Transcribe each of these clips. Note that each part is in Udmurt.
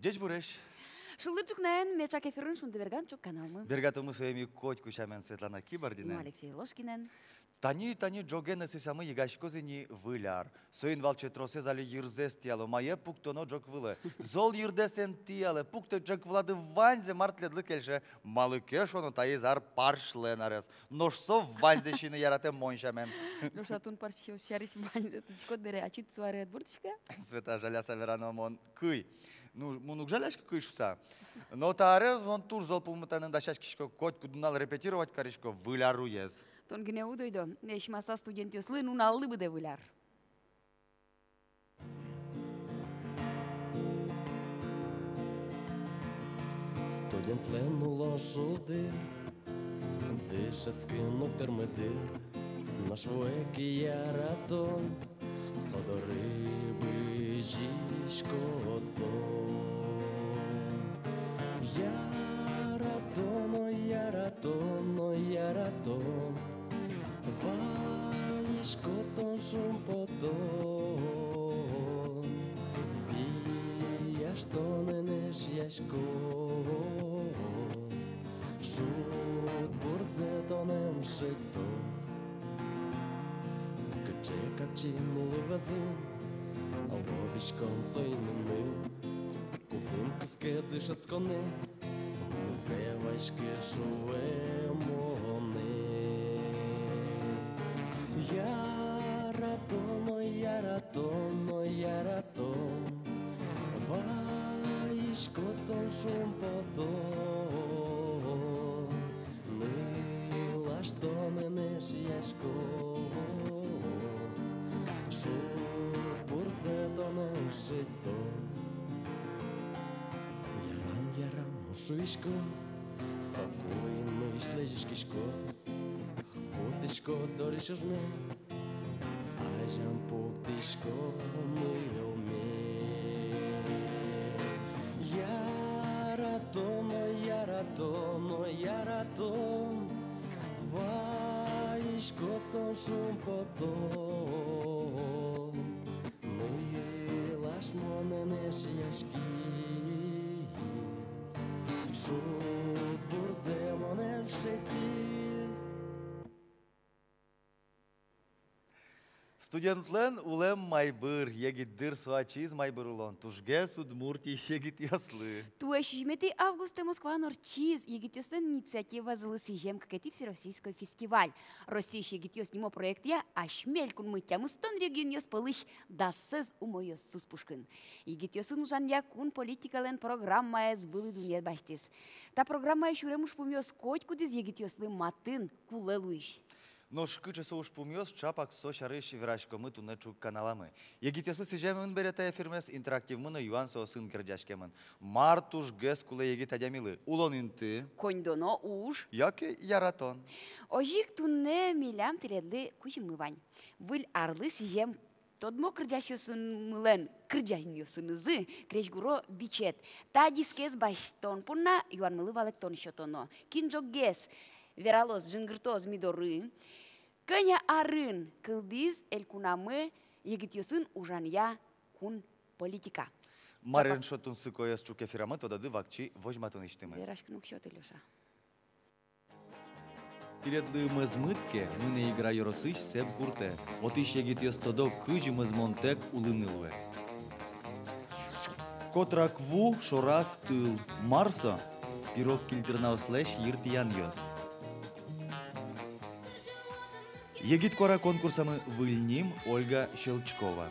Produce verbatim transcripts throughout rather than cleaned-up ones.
Ӟечбуресь! Шулдыр ӵукнаен! Меӵак эфирын «Шундыберган» ӵук каналмы. Бергатомы сое ми котьку сямен Светлана Кибардинэн но Алексей Ложкинэн. Тани, тани ӝоген ӧсысамы йыгаськоз ини Выль ар. Соин валче тросэз али йырзэс тӥяло, мае пуктоно ӝӧк вылэ. Зол йырдэс эн тӥялэ, пуктэ ӝӧк вылады ваньзэ, мар тӥледлы кельше. Малы ке шуоно, таиз ар парсьлэн арез. Нош со ваньзэ сиыны яратэ, мон сямен. Нош а тон парсь сярысь ваньзэ тодӥськод бере, ачид со аре ӧд вордӥськы-а? Света, жаляса верано, мон кый. Ну, мон уг жаляськы кый шуыса. Но та арез мон туж зол пумытанэн дасяськисько, котькуд нунал репетировать карисько Выль ар уез. Тон гинэ уд ойдо. Эшмаса студентъёслы нуналлы быдэ Выль ар. Студентлэн улон шулдыр, дышетскыны уг тырмы дыр, нош вуэ ик яратон, со доры бызиськод тон. Яратон, ой, яратон, ой, яратон, вайиськод тон, шумпотон, пияш тонэн эшъяськоз, шудбурзэ тонэн шедьтоз. Кыӵе капчи нылы вӧзын, лобиськом соин мыным. Кудӥн кыске дышетсконэ, музъем ваиськы, шуэ монэ. Яратон, ой, яратон, ой, яратон, вайиськод тон, шумпотон, нылаш тонэн эшъяськоз, шудбурзэ тонэн шедьтоз. Ярам, ярам, шуисько, соку инмысь лэзиськисько, кутӥсько дорысь ужме, азям пуктӥсько нылме. Яратон, ой, яратон, ой, яратон, вайиськод тон, шумпотон, нылаш монэн эшъяськиз, шудбурзэ монэн шедьтӥз. Студентлэн улэм майбыр, егит дыр со ачиз майбыр улон, тужгес Удмуртиысь егитъёслы. Туэ сизьыметӥ августэ Москваын ортчиз егитъёслэн инициативазылы сӥзем кыкетӥ всероссийской фестиваль. «Россиысь егитъёс» нимо проектъя асьме элькунмы тямыстон регионъёс пӧлысь дасэз умойёсыз пушкын. Егитъёсын ужанъя кун политикалэн программаез вылӥ дунъет басьтӥз. Та программая сюрем ужпумъёс котькудӥз егитъёслы матын, кулэ луись. Нош кыӵе со ужпумъёс, чапак со сярысь вераськомы туннэ ӵук каналамы. Егитъёслы сӥземын бере та эфирмес, интерактивмы но юан соосын герӟаськемын. Мар тужгес кулэ егит адямилы? Улон инты, коньдоно уж яке яратон? Озьы ик туннэ милям тӥледлы кузьыммы вань. Выль арлы сӥзем тодмо кырӟасьёсынымылэн кырӟанъёсынызы крезьгуро бичет. Та дискез басьтон понна юанмылы валэктон сётоно. Кин ӝоггес вералоз, жингыртоз ми доры, кӧня арын кылдӥз элькунамы егитъёсын ужанъя кун политика. Марин чапак шо тунсыкоез ӵук эфирамы, тодады вакчи возьматонысьтымы. Вераськыны уг сёты, Лёша. Тӥледлы мӧзмыт ке, мынэ Игра ёросысь Сэп гуртэ. Отысь егитъёс тодо, кызьы мӧзмонтэк улыны луэ. Котырак ву, шораз тыл. Мар со? Пирог кильтырнаослэсь йыртӥянъёс. «Егит куара» конкурсамы выль ним — Ольга Щелчкова.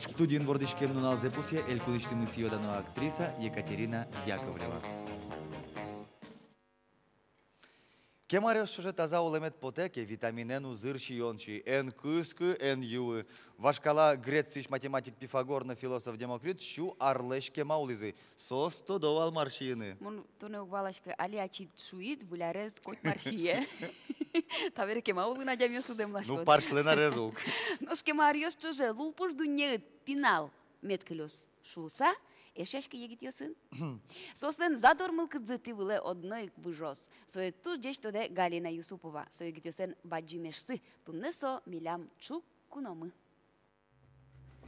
Студиын вордӥськем нуналзэ пусъе элькунысьтымы сӥё-дано актриса Екатерина Яковлева. Кема аръёс ӵоже таза улэмед потэ ке, витаминэн узыр сиён сиы, эн кыскы, эн юы. Вашкала Грециысь математик Пифагор но философ Демокрит сю арлэсь кема улӥзы. Соос тодо вал, мар сиыны. Мон тонэ уг валаськы, али ачид шуид, Выль арез коть мар сие. Табере кема улын адямиос удэмласько. Ну, парсьлэн арез ук. Нош кема аръёс ӵоже лулпуш дуннеыд пинал мед кылёз шуыса, эшъяськы егитъёсын. Соослэн задор мылкыдзы тӥ вылэ одно ик выжоз. Сое туж ӟеч тодэ Галина Юсупова. Со егитъёслэн бадӟым эшсы. Туннэ со милям ӵук куномы.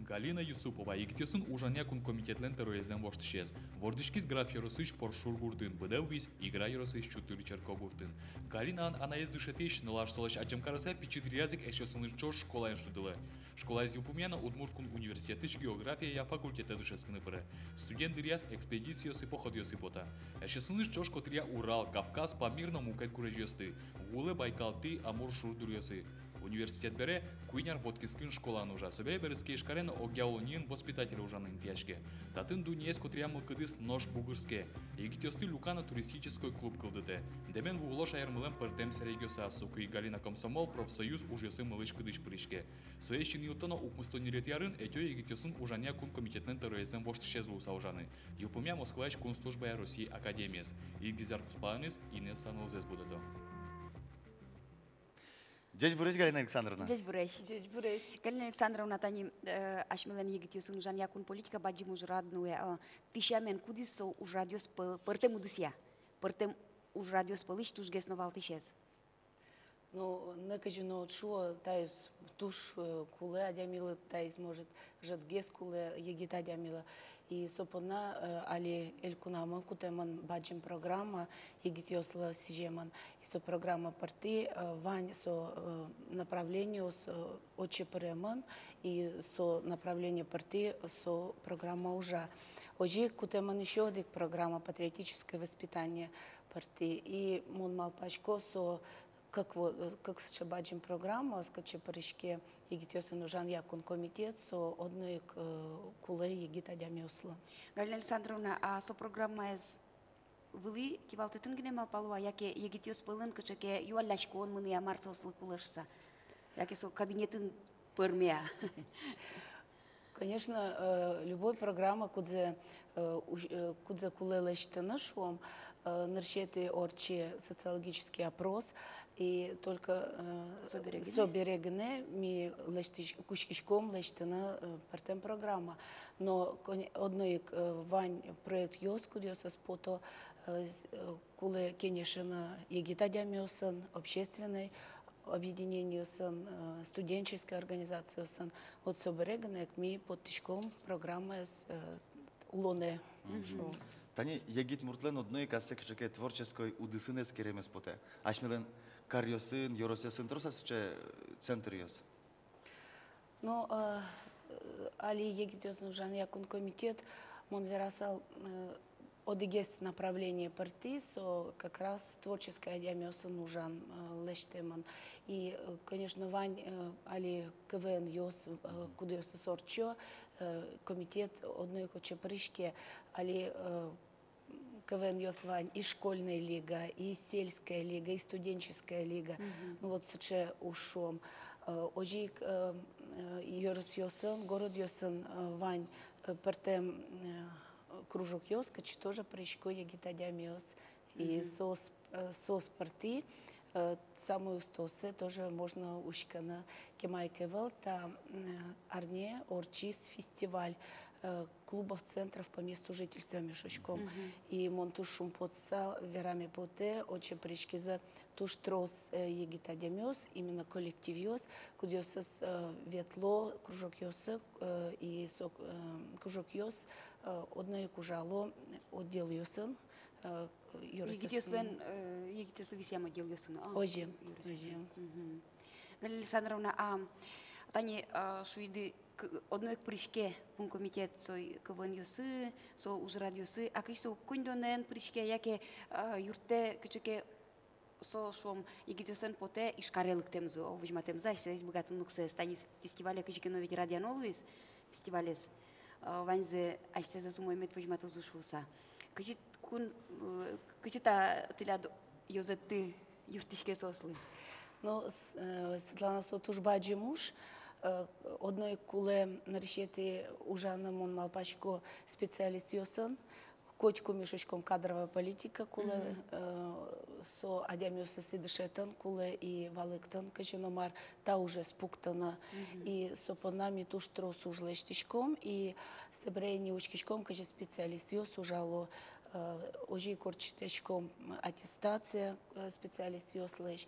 Галина Юсупова, егитъёсын ужанъя кун комитетлэн тӧроезлэн воштӥсез. Вордӥськиз Грах ёросысь Поршур гуртын, быдэ вуиз Игра ёросысь Чутыр черкогуртын. Галиналэн анаез дышетӥсь, нылаш солэсь адӟем карыса пичи дыръяз ик эшъёсыныз ӵош школаын шудылэ. Школаез йылпумъя но Удмурт кун университетысь географияя факультетэ дышетскыны пыре. Студент дыръяз экспедициосы, походъёсы потэ. Эшъёсыныз ӵош котыръя Урал, Кавказ, Памир но мукет гурезьёсты, вуылэ Байкалтӥ, Амур шур дуръёсы. Университет бере куинь ар Воткинскын школаын ужа. Собере берытске Ижкаре но огъя улонниын воспитатель ужаны интыяське. Татын дуннеез котыръя мылкыдыз нош бугырске. Егитъёсты люка но туристической клуб кылдытэ. Дэмен вуыло шаермылэн пӧртэм сэрегъёсаз. Соку ик Галина комсомол, профсоюз ужъёсы мылысь-кыдысь пыриське. Сое син йылто но укмыстон ньылетӥ арын ӧтё егитъёсын ужанъя кун комитетлэн тӧроезлэн воштӥсез луыса ужаны. Йылпумъя Москваысь кун службая Россия академиез. Егит гизар кузпалэныз Инесса нылзэс будэто. Ӟечбуресь, Галина Александровна. Ӟечбуресь. Ӟечбуресь. Галина Александровна, тани, э, асьмелэн егитъёсын ужанъя кун политика бадӟым ужрад нуэ, э, тӥ сямен, кудӥз со ужрадъёс пӧ-, пӧртэм удысъя, пӧртэм ужрадъёс пӧлысь тужгес но валтӥсез? Ну, нокызьы но уд шуо, таиз туж, э, кулэ адямилы, таиз, может, ӧжытгес кулэ егит адямилы. И со понна, э, али элькунамы кутэмын бадӟым программа егитъёслы сӥземын. И со программа пыртӥ, э, вань со, э, направлениос, э, отчы пыремын, и со направление пыртӥ со программа ужа. Озьы ик кутэмын ещё одӥг программа, патриотическое воспитание пыртӥ. И мон малпасько, со кык во-, кык сыӵе бадӟым программа, кытчы пыриське егитъёсын ужанъя кун комитет, со одно ик, э, кулэ егит адямиослы. Галина Александровна, а со программаез вылӥ кивалтэтын гинэ малпало-а, яке егитъёс пӧлын кыӵе ке юалляськон мынэ-а, мар соослы кулэ шуыса, яке со кабинетын пӧрме-а? Конечно, э, любой программа, кудзэ, э, уж-, э, кудзэ кулэ лэсьтыны, шуом, э, нырысетӥ ортче социологический опрос, и только, э, со бере гинэ, со бере гинэ ми лэсьтӥсь-, кутскиськом лэсьтыны, э, пӧртэм программа. Но кон-, одно ик, э, вань проектъёс, кудъёсыз пото, э, с-, э, кулэ кенешыны егит адямиосын, общественной объединениосын, э, студенческой организациосын. Вот со бере гинэ ик ми поттӥськом программаез, э, улонэ. Мгм. Тани егит муртлэн одно ик ассэ кыӵе ке творческой удысын эскеремез потэ. Асьмелэн каръёсын, ёросъёсын трос-а сыӵе центръёс? Ну, э, э, али егитъёсын ужанъя кун комитет, мон верасал, э, одӥгез направление пыртӥ, со как раз творческой адямиосын ужан, э, лэсьтэмын. И, э, конечно, вань, э, али КВН-ёс, э, кудъёсыз ортчо, э, комитет одно ик отчы пыриське, али, э, КВН-ёс вань, и школьная лига, и сельская лига, и студенческая лига. Мгм. Ну вот сыӵе уж, шуом. Э, озьы ик, э, э, ёросъёсын, городъёсын, э, вань, э, пӧртэм, э, кружокъёс, кытчы тоже пырисько егит адямиос. И соос, э, соос пыртӥ, э, самой устоосыз тоже можно учкыны. Кема ик ӧвӧл, та, м, арне ортчиз фестиваль, э, клубов, центров по месту жительства ми шуиськом. Мгм. И мон туж шумпотыса вераме потэ, отчы пыриськизы туж трос, э, егит адямиос, именно коллективъёс, кудъёсыз, э, ветло кружокъёсы, э, и со, э, кружокъёс, э, одно ик ужало отделъёсын, э, ёросъёсын. Егитъёслэн, э, егитъёслы висъям отделъёсын, а? Озьы, ёросъёсын. Озьы. Мгм. Галина Александровна, а тани, а, шуиды, к-, одно ик пыриське кун комитет со КВН-ёсы, со ужрадъёсы, а кызьы со, коньдонэн пыриське, яке, а, юрттэ кыӵе ке со, шуом, егитъёслэн потэ Ижкаре лыктэмзы, о, возьматэмзы асьсэлэсь быгатонлыксэс, тани фестивале кызьы ке но ведь радъяно луиз, фестивалез, а, ваньзэ асьсэзэс умой мед возьматозы шуыса. Кызьы кун, э, кызьы та тӥляд ёзэтты юрттӥське соослы? Ну, с-, э, Светлана, со туж бадӟым уж. Э, одно ик кулэ нырысетӥ ужаны, мон малпасько, специалистъёсын. Котьку ми шуиськом, кадровая политика кулэ, мгм, э, со адямиосыз и дышетыны кулэ, и валэктыны, кызьы но мар та ужез пуктыны. Мгм. И со понна ми туж трос уж лэсьтӥськом, и собере ини учкиськом, кызьы специалистъёс ужало, э, озьы ик ортчытӥськом аттестация, э, специалистъёслэсь.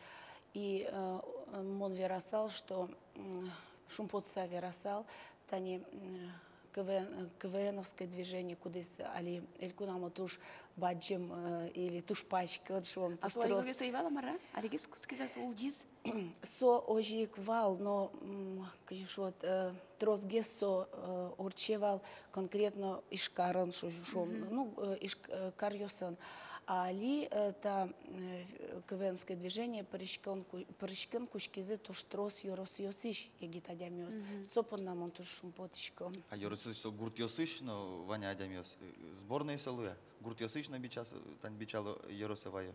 И, э, мон верасал, что, м, шумпотыса верасал, тани, м, КВН, КВНовское движение, кудӥз али элькунамы туж бадӟым, э, или туж паськыт, шуом, а туж со трос. Озьыгес ӧй вал-а, мар-а? Алигес кутскиз-а, со улӟиз? Со озьы ик вал, но, м, кызьы шуод, э, тросгес со, э, ортче вал конкретно Ижкарын, шу-, шуом, ну, э, Ижк-, э, каръёсын. А али, э, та, э, КВНовское движение пыриськон ку-, пыриськыны кутскизы туж трос ёросъёсысь егит адямиос. Со понна мон туж шумпотӥсько. А ёросысь со гуртъёсысь но вань-а адямиос? Э, сборной со луэ? Гуртъёсысь но бича-, тань бичало, ёросэ ваё?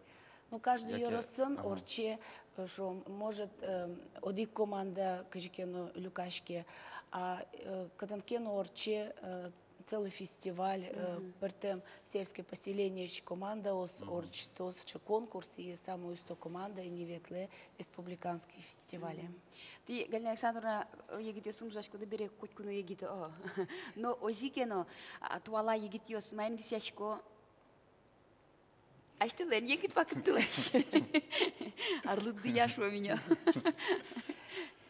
Ну, каждый ёросын ортче, э, шуом, может, э, одӥг команда кызьы ке но люкаське, а, э, кытын ке но ортче, э, целый фестиваль, э, пӧртэм сельское поселениысь командаос ортчыто сыӵе конкурс, и самой усто команда ини ветлэ республиканский фестивале. Тӥ, Галина Александровна, э, егитъёсын ужаськоды бере, котьку но егит, о. Но озьы ке но, а, туала егитъёс маин висъясько? Асьтэлэн егит вакыттылэсь. Арлыдды я, шуом ини.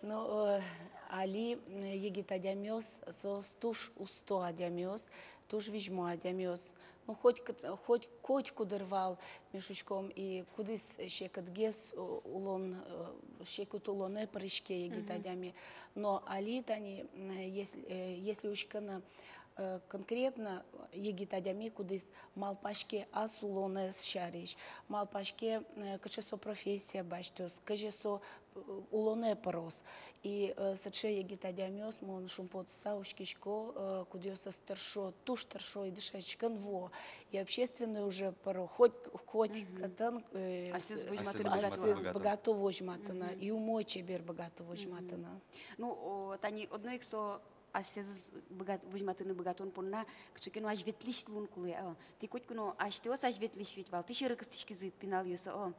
Ну, э, али, м, егит адямиос, соос туж усто адямиос, туж визьмо адямиос. Ну, хоть кыт-, хоть котьку дыр вал, ми шуиськом, и кудӥз секытгес у-, улон, э, секыт улонэ пыриське егит адями. Но али тани, м, если, э, если учкыны, э, конкретно егит адями, кудӥз малпаське ас улонэз сярысь, малпаське, э, кыӵе со профессия басьтоз, кызьы со, э, улонэ пыроз. И, э, сыӵе егит адямиос, мон шумпотыса учкисько, э, кудъёсыз тыршо, туж тыршо и дышетскыны вуо. И общественной уже пыро, хоть, хоть кытын, э, асьсэз возьматыны, асьсэз быгато возьматыны, и умой, чебер быгато возьматыны. Ну, о, тани одно ик со асьсэз быгат-, возьматыны быгатон понна кыӵе ке но азьветлӥсь луыны кулэ, о. Тӥ котьку но асьтэос азьветлӥсь ведь вал, тӥ сьӧры кыстӥськизы пиналъёс, о.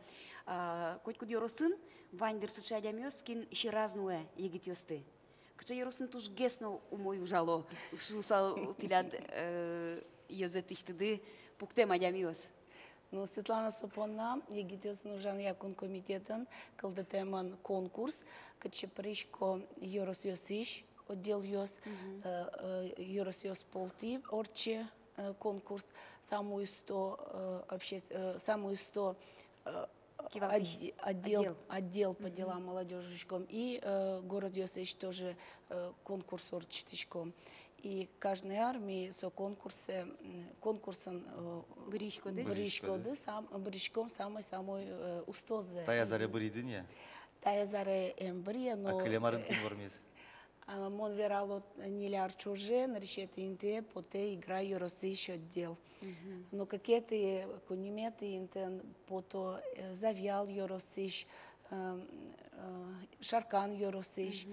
А, котькуд ёросын вань дыр сыӵе адямиос, кин сьӧраз нуэ егитъёсты. Кыӵе ёросын тужгес но умой ужало, шуысал тӥляд, э, ёзэтысьтыды пуктэм адямиос? Ну, Светлана, со понна егитъёсын ужанъя кун комитетын кылдытэмын конкурс, кытчы пырисько ёросъёсысь отделъёс, э, э, ёросъёс пӧлтӥ ортче, э, конкурс, самой усто, э, обществ-, э, самой усто, э, отде-, отдел, отдел, отдел по делам молодёжи шуиськом, и, э, городъёсысь тоже, э, конкурс ортчытӥськом. И каждый ар ми со конкурсэ, м, конкурсын, э, быръиськоды? Быръиськоды, сам-, быръиськом самой-самой, э, устозэ. Таяз аре быръиды ни-а? Таяз аре ӧм быръе, но... А кылем арын кин вормиз? А, мон верало, ньыль ар ӵоже нырысетӥ интые потэ Игра ёросысь отдел. Но кыкетӥ, куинетӥ интыын пото, э, Завьял ёросысь, э, э, Шаркан ёросысь.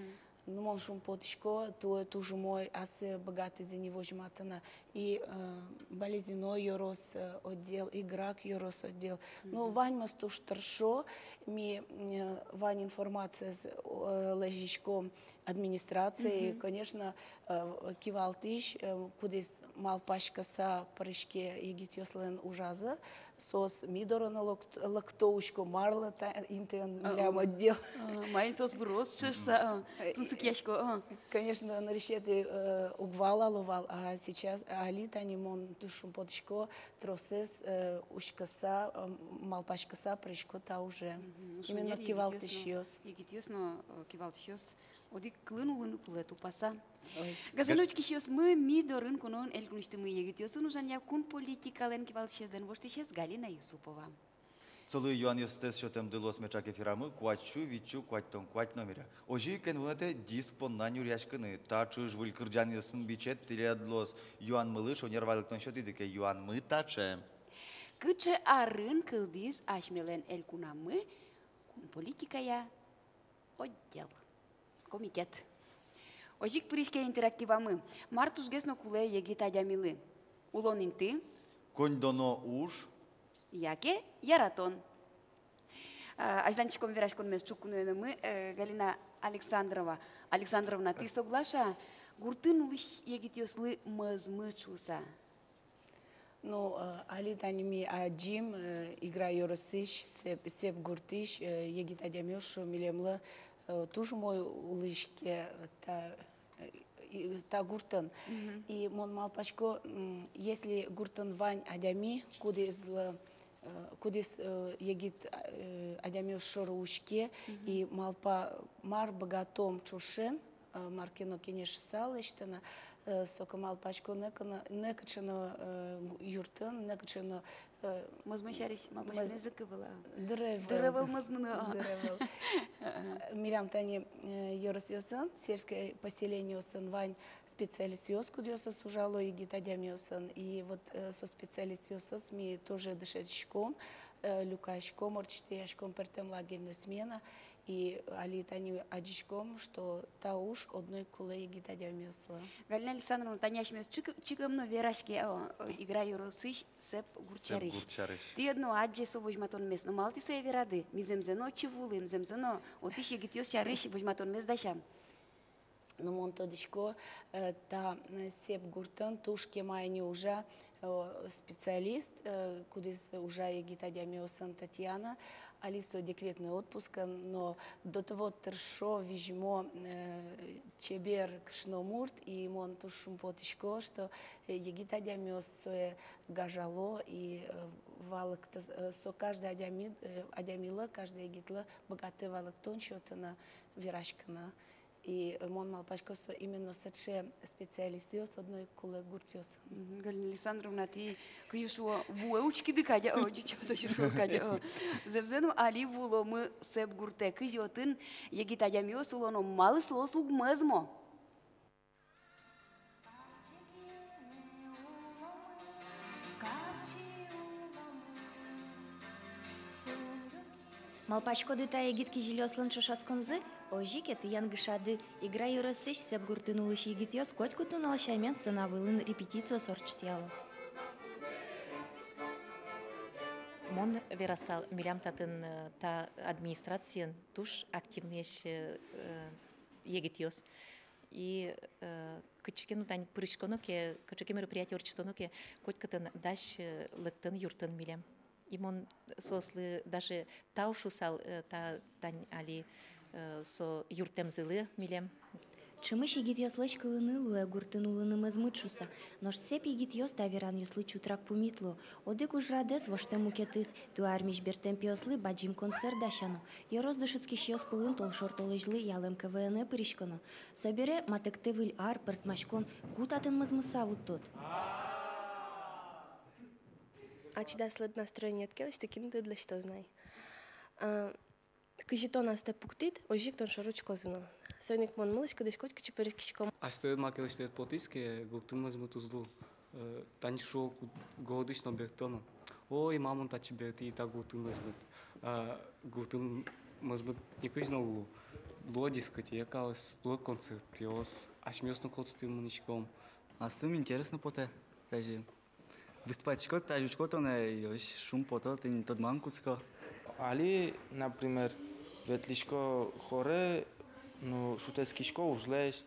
Ну, мон шумпотӥсько, туэ туж умой ассэ быгатӥзы ни возьматыны. И, э, Балезино ёрос, э, отдел, Играк ёрос отдел. Ну, ваньмыз туж тыршо, ми, э, вань информациез, э, лэзиськом администрацие, и, конечно, э, кивалтӥсь, э, кудӥз малпаськыса пыриське егитъёслэн ужазы, соос ми доры но лык-, лыкто, учко, марлы та интыын милям отдел. А, маин соос выроз шуыса, а, тунсыкъясько, а. Конечно, нырысетӥ, э, уг валало вал, а сейчас, али тани мон туж шумпотӥсько, тросэз, э, учкыса, э, малпаськыса пырисько та уже. Именно кивалтӥсьёс. Егитъёс но, э, кивалтӥсьёс одӥг кылын улыны кулэ тупаса. Ой. Гажано учкисьёсмы, ми дорын куноын элькунысьтымы егитъёсын ужанъя кун политикалэн кивалтӥсезлэн воштӥсез Галина Юсупова. Солы юанъёстэс сётэмды луоз меӵак эфирамы куатьсю витьсю куатьтон куать номере. Озьы ик эн вунэтэ диск понна нюръяськыны. Та ӵыж-выль кырӟанъёсын бичет тӥляд луоз. Юанмылы шонер валэктон сётӥды ке, юанмы таӵе. Кыӵе арын кылдӥз асьмелэн элькунамы кун политикая отдел, комитет? Озьы ик пыриське интерактивамы. Мар тужгес но кулэ егит адямилы? Улон инты, коньдоно уж яке яратон? А, азьланьтӥськом вераськонмес ӵук куноенымы, э, Галина Александрова. Александровна, тӥ соглаш-а гуртын улӥсь егитъёслы мӧзмыт шуыса? Ну, э, али тани ми адӟим, э, Игра ёросысь, Сеп-, Сеп гуртысь, э, егит адямиос, шуо, милемлы, э, туж умой улӥське, э, та, э, и, та гуртын. И мон малпасько, м, если гуртын вань адями, кудӥзлы, э, кудӥз, э, егит, э, адямиос шоры учке, и малпа, мар быгатом ӵошен, э, мар ке но кенешыса лэсьтыны, э, соку малпасько, нокыӵе но, нокыӵе но, э, гу-, юртын, нокыӵе но, э, мӧзмыны сярысь малпаськыны мӧз-, язык вылэ. Дыр ӧвӧл. Дыр ӧвӧл мӧзмыны. Дыр ӧвӧл. Милям тани, э, ёросъёсын, сельской поселениосын вань специалистъёс, кудъёсыз ужало егит адямиосын. И вот, э, со специалистъёсыз ми тоже дышетӥськом, э, люкаськом, ортчытъяськом пӧртэм лагерной смена. И али тани адӟиськом, что та уж одно ик кулэ егит адямиослы. Галина Александровна, тани асьмеос чик-, чик ӧм но вераське, о, о, Игра ёросысь Сэп гурт сярысь. Сэп гурт сярысь. Тӥ одно адӟе со возьматонмес, но малы тӥ сое верады? Ми зэмзэ но отчы вуылӥм, зэмзэ но отысь егитъёс сярысь возьматонмес дасям. Но мон тодӥсько, э, та, э, Сэп гуртын туж кема ини ужа, э, специалист, э, кудӥз ужа егит адямиосын, Татьяна, али со декретной отпускын, но до того тыршо, визьмо, э, чебер кышномурт, и мон туж шумпотӥсько, что, э, егит адямиос сое гажало, и, э, валэкты-, э, со каждый адями, э, адямилы, каждый егитлы быгатэ валэктон сётыны, вераськыны. И, э, мон малпасько, со именно сыӵе специалистъёс одно ик кулэ гуртъёсын. Мгм. Галина Александровна, тӥ, кызьы шуо, вуэ учкиды кадь, о, ӟучъёс, кызьы шуо кадь, о. Зэмзэ но, али вуыломы Сэп гуртэ, кызьы отын егит адямиос уло но малы соос уг мӧзмо. Малпаськоды та егит кизилиослэн ӵошатсконзы? Озьы ке, тӥ янгышады, Игра ёросысь Сэп гуртын улӥсь егитъёс котькуд нунал сямен сцена вылын репетициос ортчытъяло. Мон верасал, милям татын, э, та администрациын туж активноесь, э, егитъёс. И, э, кытчы ке но тань пыриськоно ке, кыӵе ке мероприятие ортчытоно ке, котькытын дась, э, лыктын, юрттын милем. И мон соослы даже тау шусал, э, та, тань али, э, со юрттэмзылы милем. Ӵемысь егитъёслэсь кылыны луэ гуртын улыны мӧзмыт шуса. Нош Сэп егитъёс та веранъёслы чутрак пумит луо. Одӥг ужрадэз воштэм мукетыз, туэ армиысь бертэм пиослы бадӟым концерт дасяно. Ёрос дышетскисьёс пӧлын толшор толэзьлы ялэм КВН-е пыриськоно. Собере матэктэ выль ар, пӧртмаськон, ку татын мӧзмыса вуттод? Ачид аслыд настроениед ке лэсьтӥд, кин тыныд лэсьтоз на ай. А, кызьы тон астэ пуктӥд, озьы ик тон шоры учкозы но. Соин ик мон мылысь-кыдысь котькытчы пыриськисько. Астэ маке лэсьтэт потӥз ке, гуртын мӧзмыт уз лу. Э, тани шуо, ку-, городысь но бертоно. Ой, ма мон татчы бертӥ, та гуртын мӧзмыт. А, гуртын мӧзмыт никызь но уг лу. Луо дискотекаос, луо концертъёс, асьмеос но концертэ мынӥськом. Астэ интересно потэ, даже. Выступатьськод, тазьы учкод тонэ, и озьы шумпото, тӥни тодманы кутско. Али, например, ветлӥсько хоре, ну, шутэтскисько ужлэсь,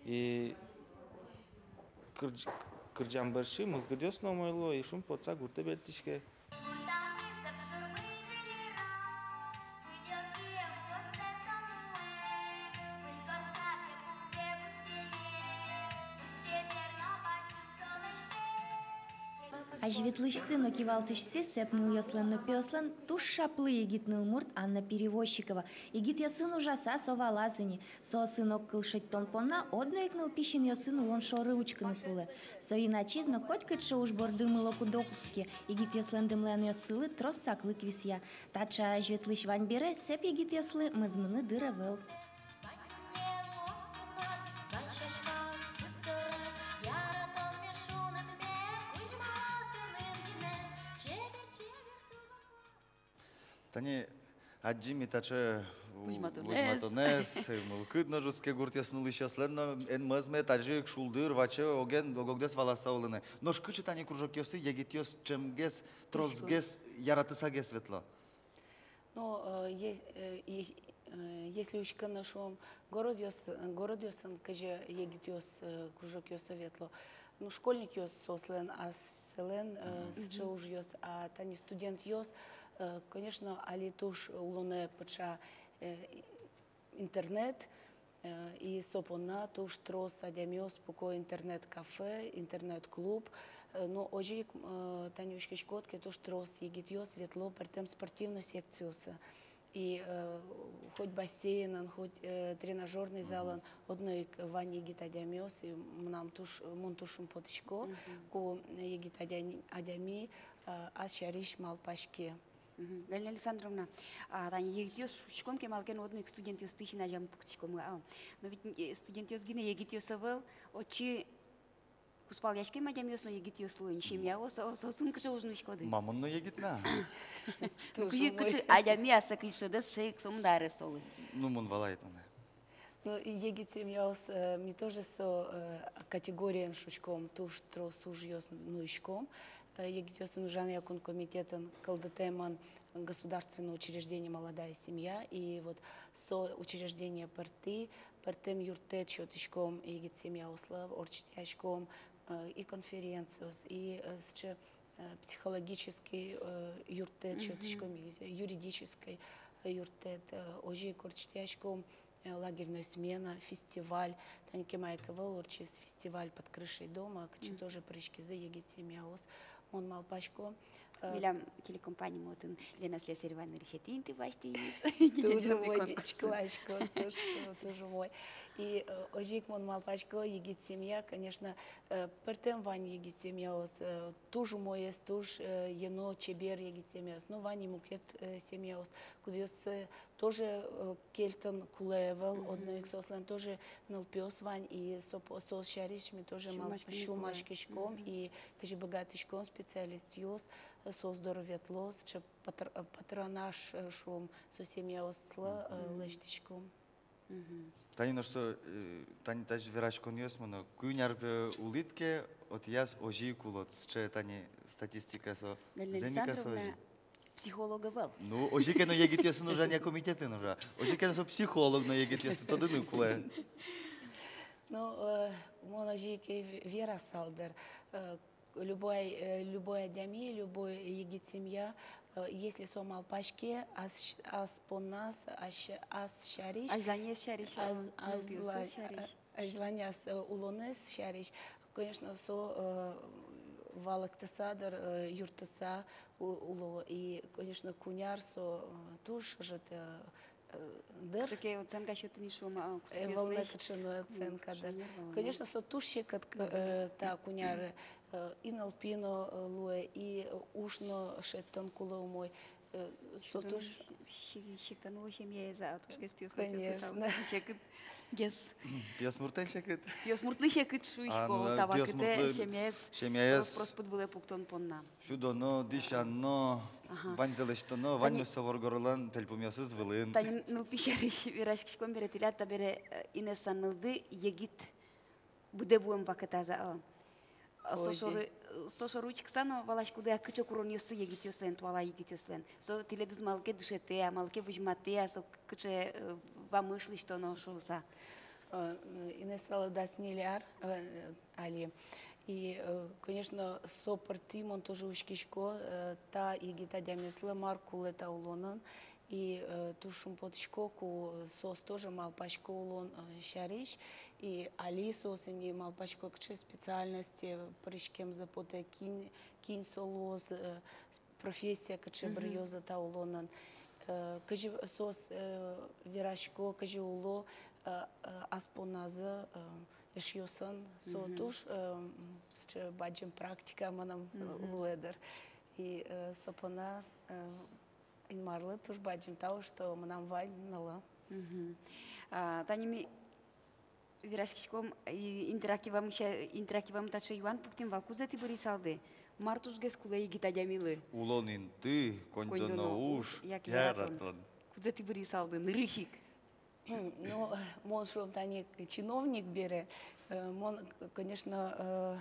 и кырӟ-, кырӟам бере мылкыдъёс но умой луо, и шумпотса гуртэ бертӥське. Азьветлӥсьсы но кивалтӥсьсы Сэп нылъёслэн но пиослэн туж шаплы егит нылмурт Анна Перевозчикова. Егитъёсын ужаса со валаз ини. Соосын огкыл шедьтон понна одно ик нылпи синъёсын улон шоры учкыны кулэ. Соин ачиз но котькыӵе уж борды мыло-кыдо кутске, егитъёслэн дэмланъёссылы трос саклык висъя. Таӵе азьветлӥсь вань бере, Сэп егитъёслы мӧзмыны дыр ӧвӧл. Тани адӟим ми таӵе у-, возьматонэз. Возьматонэз, мылкыд но ӝутске гуртъёсын улӥсьёслэн но, эн мӧзме, таӵе ик шулдыр, ваче, оген, ог-огдэс валаса улыны. Нош кыӵе тани кружокъёсы егитъёс ӵемгес, тросгес, яратысагес ветло? Ну, э, е-, э, е-, э, если учкыны, шуом, городъёс-, городъёсын кызьы егитъёс, э, кружокъёсы ветло. Ну, школьникъёс соослэн асьсэлэн, э, сыӵе ужъёс, а тани студентъёс, э, конечно, али туж улонэ пыӵа, э, интернет, Э, и со понна туж трос адямиос пуко интернет-кафе, интернет-клуб. Э, но озьы ик, э, тани учкиськод ке, туж трос егитъёс ветло пӧртэм спортивной секциосы. И, э, хоть бассейнын, хоть, э, тренажёрный залын, одно ик вань егит адямиос, и мынам туж, мон туж шумпотӥсько, ку егит адя-, адями, э, ас сярысь малпаське. Мгм. Галина Александровна, а, тани егитъёс шуиськом ке, малы ке но одно ик студентъёсты син азям пуктӥськом, а. Но ведь, э, студентъёс гинэ егитъёс ӧвӧл, отчы кузпалъяськем адямиос но егитъёс луо ини, семьяос, о, соосын кыӵе уж нуиськоды? Ма, мон но егит на. Ну, кызьы, кыӵе адями ассэ кызьы шӧдэ, сыӵе ик сомында арес солы. Ну, мон валай тонэ. Ну, и егит семьяос, э, ми тоже со, э, категориен шуиськом, туж трос ужъёс нуиськом. Э, егитъёсын ужанъя кун комитетын кылдытэмын государственное учреждение «Молодая семья», и вот со учреждение пыртӥ, пӧртэм юрттэт сётӥськом егит семьяослы, ортчытъяськом, э, и конференциос, и, э, сыӵе, э, психологический, э, юрттэт сётӥськом, и юридический, э, юрттэт, э, озьы ик ортчытъяськом, э, лагерной смена, фестиваль. Тани кема ик ӧвӧл ортчиз фестиваль «Под крышей дома», кытчы тоже пыриськизы егит семьяос. Мон малпасько, э, милям телекомпаниямы отын Лена Слесарева нырысетӥ инты басьтӥз. Туж умой, ӟечкыласько, туж, туж умой. И, э, озьы ик мон малпасько, егит семья, конечно, э, пӧртэм вань егит семьяос, э, туж умоесь, туж, э, ено, чебер егит семьяос. Но вань и мукет, э, семьяос, кудъёсыз, э, тоже, э, кельтыны кулэ ӧвӧл, одно ик соослэн тоже нылпиос вань, и со по-, соос сярысь ми тоже мал-, сюлмаськиськом, и кызьы быгатӥськом, специалистъёс, э, соос доры ветло, сыӵе патр-, э, патронаж, э, шуом, со семьяослы, э, лэсьтӥськом. Мгм. Тани нош со, э, тани тазьы вераськонъёс мыно, куинь ар, пе, улӥд ке, отӥяз озьы ик улод, сыӵе тани статистика со. Галина Александровна, зэм ик-а со озьы? Психолог ӧвӧл. Ну, озьы ке но егитъёсын ужанъя комитетын ужа. Озьы ке но со психолог но егитъёслы тодыны кулэ. Ну, э, мон озьы ик ве-, верасал дыр. Э, любой, э, любой адями, любой егит семья, э, если со малпаське ас, ас понназ, ас, ас сярысь, азьланяз сярысь, аз-, а, азьла-, азьланяз, э, улонэз сярысь, конечно, со, э, валэктыса дыр, э, юрттыса у-, уло. И, конечно, куинь ар со, э, туж ӧжыт, э, э, дыр. Кыӵе ке оценка сётыны, шуом, а, куспиослэсь. Ӧвӧл на кыӵе но оценка дыр. Конечно, со туж секыт, э, та куинь ар, э, и нылпи но, э, луэ, и, э, уж но шедьтыны кулэ умой. Э, со туж се-, сектаны луэ семьяез, а, тужгес пиосмуртэз. Конечно. Секытгес. Пиосмуртэн секыт. Пиосмуртлы секыт шуисько, а, ну да, та вакытэ пиосмуртлы семьяез, семьяез рос-прос пыд вылэ пуктон понна. Сюдоно, дӥсяно, ага, ваньзэ лэсьтоно, ваньмыз со воргоронлэн пельпумъёсыз вылын. Тани нылпи сярысь вераськиськом бере, тӥляд табере, э, Инесса нылды егит быдэ вуэм вакытаз, а, а, со шоры, со шоры учкыса но валаськоды-а, кыӵе куронъёссы егитъёслэн, туала егитъёслэн? Со тӥледыз малы ке дышетэ-а, малы ке возьматэ-а, со кыӵе, э, вамыш лэсьтоно шуыса? Э, Инессалы дас ньыль ар, э, али. И, э, конечно, со пыртӥ мон тоже учкисько, э, та егит адямиослы мар кулэ та улонын. И, э, туж шумпотӥсько, ку соос тоже малпасько улон, э, сярысь. И али соос ини малпасько, кыӵе специальносте пыриськемзы потэ, кин, кин со луоз, э, с-, профессия кыӵе быръёзы та улонын. Э, кызьы соос, э, верасько, кызьы уло, э, э, ас понназы, э, эшъёсын, со туж, э, м, сыӵе бадӟым практика мыным, э, луэ дыр. И, э, со понна, э, Инмарлы туж бадӟым тау, что мынам вань нылы. Мгм. А, тани ми вераськиськом, и интерактивамы ся-, интерактивамы таӵе юан пуктӥм вал: кудзэ тӥ бырйысалды, мар тужгес кулэ егит адямилы? Улон инты, коньдоно уж, яке яратон? Кудзэ тӥ бырйысалды нырысь ик? Ну, мон, шуом, тани чиновник бере, э, мон, конечно, э,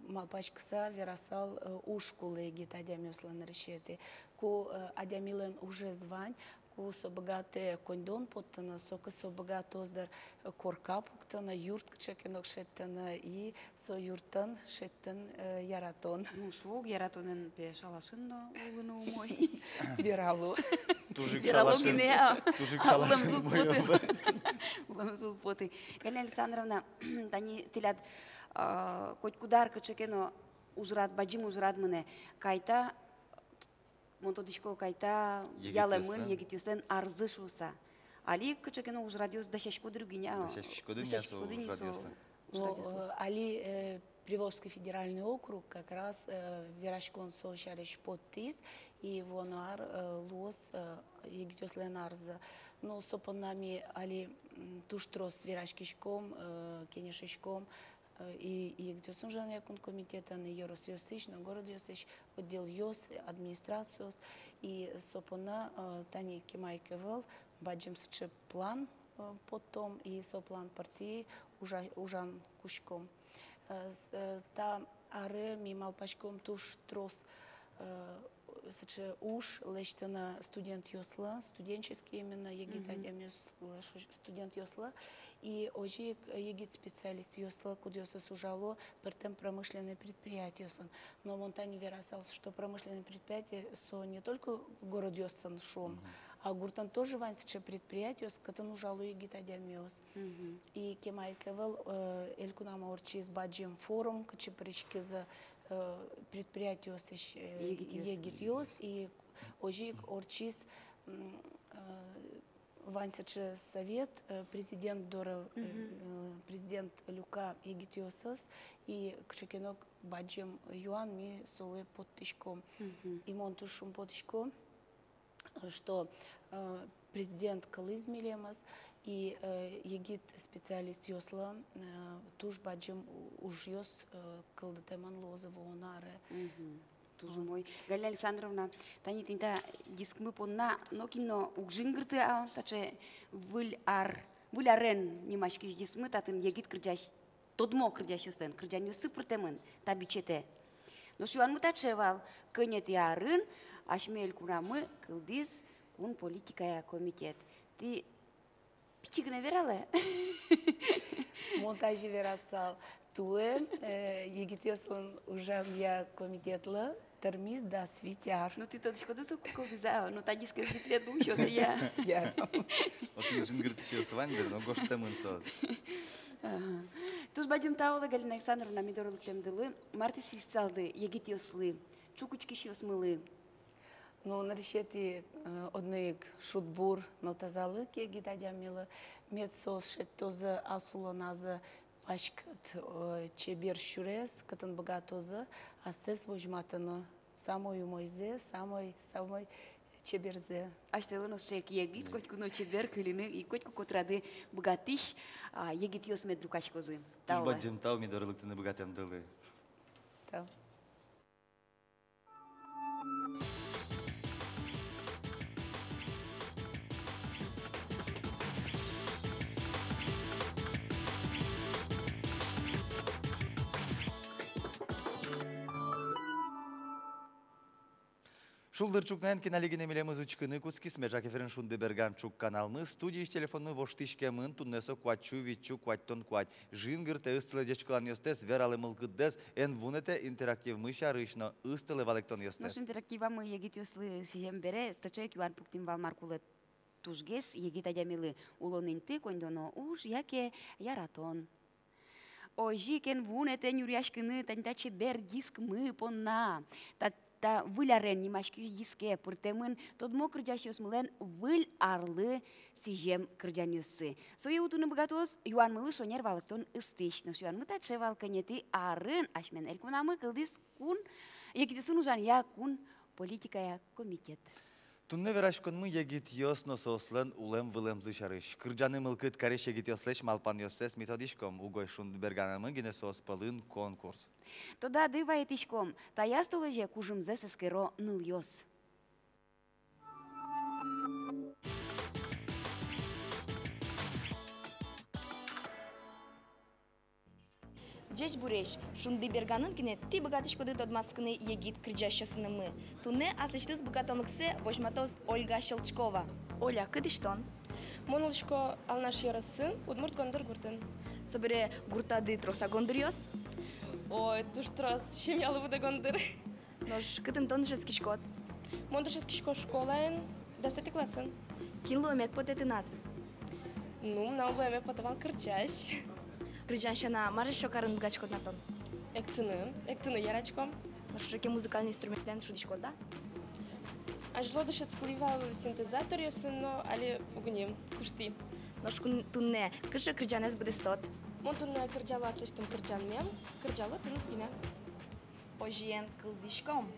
малпаськыса верасал, э, уж кулэ егит адямиослы нырысетӥ. Ку, э, адямилэн ужез вань, ку со быгатэ коньдон поттыны, соку со быгатоз дыр, э, корка пуктыны, юрт кыӵе ке но шедьтыны, и со юртын шедьтыны, э, яратон. Ну, шуо ук, яратонэн, пе, шалашын но улыны умой. Верало. Туж ик верало шалашын, гинэ, а, туж ик а, шалашын улэмзы уг поты. Луонлык уг поты. Галина Александровна, тани тӥляд, а, котькуд ар кыӵе ке но ужрад, бадӟым ужрад мынэ. Кайта, мон тодӥсько, кайта ялэмын егитъёслэн арзы шуыса. Али кыӵе ке но ужрадъёс дасяськоды ук ини, а? Дасяськиськоды ини со ужрадъёслы. Ну, э, али, э, Приволжский федеральный округ как раз, э, вераськон со сярысь поттӥз, и вуоно ар, э, луоз, э, егитъёслэн арзы. Но со понна ми али, м, туж трос вераськиськом, э, кенешиськом, э, и, и егитъёсын ужанъя кун комитетэн, и ёросъёсысь но городъёсысь отделъёс, администрациос, и со понна, э, тани кема ик ӧвӧл, бадӟым сыӵе план, э, поттом, и со план пыртӥ ужа-, ужан кутском. Э, с-, э, та аре ми малпаськом туж трос, э, сыӵе уж лэсьтыны студентъёслы, студенческий именно егит адямиос-, студентъёслы, и озьы ик егит специалистъёслы, кудъёсыз ужало пӧртэм промышленный предприятиосын. Но мон тани верасал, что промышленный предприятие со не только городъёсын, шуом, а гуртын тоже вань сыӵе предприятиос, кытын ужало егит адямиос. И кема ик ӧвӧл, э, элькунамы ортчиз бадӟым форум, кытчы пыриськизы, э, предприятиосысь, э, егитъёс, и озьы ик ортчиз, м, э, вань сыӵе совет, э, президент доры, э, э, президент люка егитъёсыз, и кыӵе ке но бадӟым юан ми солы поттӥськом. И мон туж шумпотӥсько, что, э, президент кылӥз милемыз, и, э, егит специалистъёслы, э, туж бадӟым у-, ужъёс, э, кылдытэмын луозы вуоно аре. Туж умой. Галина Александровна, тани тӥни та дискмы понна нокин но уг жингырты, а, таӵе выль ар, выль арен нимаськись дискмы, татын егит кырӟась-, тодмо кырӟасьёслэн кырӟанъёссы пыртэмын та бичетэ. Нош юанмы таӵе вал: кӧнятӥ арын асьме элькунамы кылдӥз кун политикая комитет. Тӥ пичи гинэ вералэ. Мон тазьы верасал: туэ, э, егитъёслэн ужанъя комитетлы тырмиз дас вить ар. Ну, тӥ тодӥськоды, соку кылдӥз-а? Ну, та дискез витьлет луысёды-а? Я. Отын жингыртӥсьёс вань дыр, но гожтэмын соос. Ага. Туж бадӟым тау, Галина Александровна, ми доры лыктэмдылы. Мар тӥ сӥзьысалды егитъёслы, ӵук учкисьёсмылы? Ну, нырысетӥ, э, одно ик шудбур но тазалык егит адямилы. Мед соос шедьтозы ас улоназы паськыт, э, чебер сюрес, кытын быгатозы ассэс возьматыны самой умойзэ, самой, самой чеберзэ. Асьтэлы но сыӵе ик егит, котьку но чебер кыльыны, и котьку котырады быгатӥсь, а, егитъёс мед люкаськозы. Туж бадӟым тау ми доры лыктыны быгатэмдылы. Тау. Шулдыр ӵукнаен, кин али гинэ милемыз учкыны кутскиз. Меӵак эфирын «Шундыберган» ӵук каналмы. Студиысь телефонмы воштӥськемын, туннэ со куатьсю витьсю куатьтон куать. Жингыртэ, ыстылэ ӟечкыланъёстэс, вералэ мылкыддэс, эн вунэтэ интерактивмы сярысь но ыстылэ валэктонъёстэс. Нош интерактивамы егитъёслы сӥзем бере таӵе ик юан пуктӥм вал: мар кулэ тужгес егит адямилы: улон инты, коньдоно уж яке яратон? Озьы ик эн вунэтэ нюръяськыны тани та чебер дискмы понна. Та, та выль арен нимаськись диске пыртэмын тодмо кырӟасьёсмылэн выль арлы сӥзем кырӟанъёссы. Сое утыны быгатоз юанмылы шонер валэктон ыстӥсь. Нош юанмы таӵе вал: кӧнятӥ арын асьмелэн элькунамы кылдӥз кун, егитъёсын ужанъя кун политикая комитет. Туннэ вераськонмы егитъёс но соослэн улэм-вылэмзы сярысь. Кырӟаны мылкыд карись егитъёслэсь малпанъёссэс ми тодӥськом. Угось «Шундыберганамы» гинэ соос пӧлын конкурс. Тодады вайытӥськом: таяз толэзе кужымзэс эскеро нылъёс. Ӟечбуресь! «Шундыберганын» гинэ тӥ быгатӥськоды тодматскыны егит кырӟасьёсынымы. Туннэ аслэсьтыз быгатонлыксэ возьматоз Ольга Щелчкова. Оля, кытысь тон? Мон улӥсько Алнаш ёросын, Удмурт Гондыр гуртын. Собере гуртады трос-а гондыръёс? Ой, туж трос, семьялы быдэ гондыр. Нош кытын тон дышетскиськод? Мон дышетскисько школаын, дасэтӥ классын. Кин луэмед потэ тынад? Ну, мынам луэме потэ вал кырӟась. Кырӟан сяна, мар ещё карыны быгатӥськод на тон? Эктыны, эктыны яратӥсько. Нош кыӵе ке музыкальный инструментэн шудӥськод-а? Азьло дышетскылӥ вал синтезаторъёсын, но али уг ни куштӥ. Нош кун-, туннэ кыӵе кырӟанэз быдэстод? Мон туннэ кырӟало аслэсьтым кырӟанмем, кырӟало «Тыныд гинэ». Озьыен, кылзӥськом.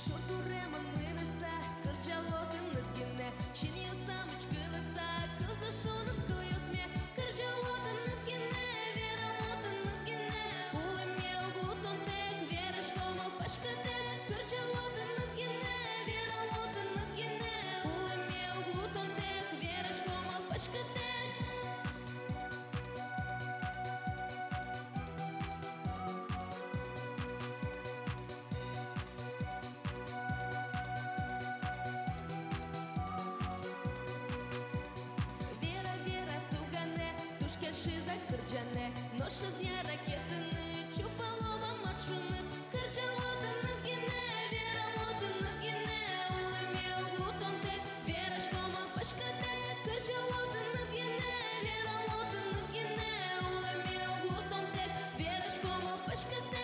Шур туремын мыныса, кырӟало тыныд гинэ, синъёсам учкылыса, кылзэ шуныт кылъёсме. Кырӟало тыныд гинэ, верало тыныд гинэ, улэме уг лу тонтэк, вераськом малпаськытэк. Кырӟало тыныд гинэ, верало тыныд гинэ, улэме уг лу тонтэк, вераськом малпаськытэк. Вера, вера туганэ, туж кельшиз ай кырӟанэ, нош ӧз яра ке тыныд, чупало ма мар шуныт. Кырӟало тыныд гинэ, верало тыныд гинэ, улэме уг лу тонтэк, вераськом малпаськытэк. Кырӟало тыныд гинэ, верало тыныд гинэ, улэме уг лу тонтэк, вераськом малпаськытэк.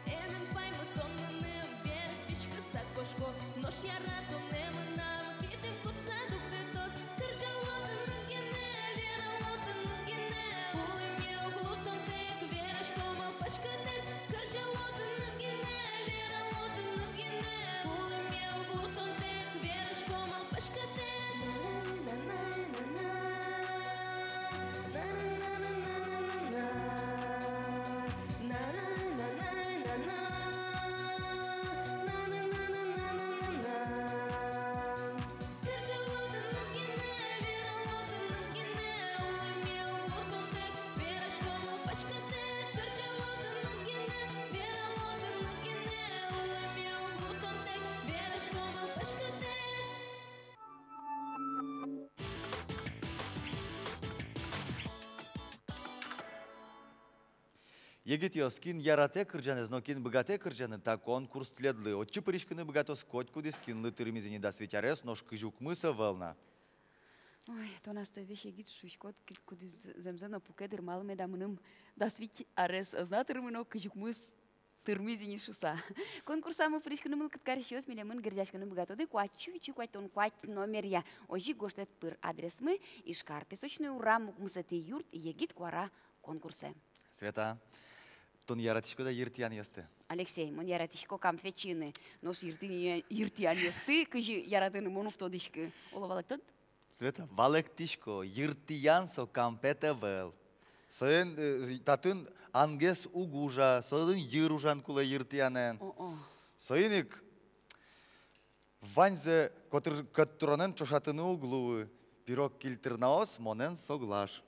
Эн эн паймытон мыным, берыктӥськыса кошко, нош яратонэ мынам китым кутса дугдытоз. Кырӟало тыныд гинэ, верало тыныд гинэ, улэме уг лу тонтэк, вераськом малпаськытэк. Кырӟало тыныд гинэ, верало тыныд гинэ, улэме уг лу тонтэк, вераськом малпаськытэк. Егитъёс, кин яратэ кырӟанэз но кин быгатэ кырӟаны, та конкурс тӥледлы. Отчы пыриськыны быгатоз котькудӥз, кинлы тырмиз ини дас вить арес, нош кызь укмыс ӧвӧл на. Ой, тон астэ весь егит шуиськод, ки-, кудӥз зэмзэ но пуке, дыр, малы меда мыным дас вить арес ӧз на тырмы но, кызь укмыс тырмиз ини шуса. Конкурсамы пыриськыны мылкыд карисьёс, милемын герӟаськыны быгатоды куать сю вить сю куатьтон куать номеръя. Озьы ик гожтэт пыр адресмы: Ижкар, Песочный урам, укмысэтӥ юрт, «Егит куара» конкурсэ. Света, тон яратӥськод-а йыртӥянъёсты? Алексей, мон яратӥсько камфет сиыны, нош йыртӥ-, йыртӥянъёсты кызьы яратыны мон уг тодӥськы. Оло, валэктод? Света, валэктӥсько, йыртӥян со кампет ӧвӧл. Соин, э, татын ангес уг ужа, соин йыр ужан кулэ йыртӥянэн. О-о. Соин ик ваньзэ котыр-, кӧттыронэн ӵошатыны уг луы, пирог кильтырнаос монэн соглаш.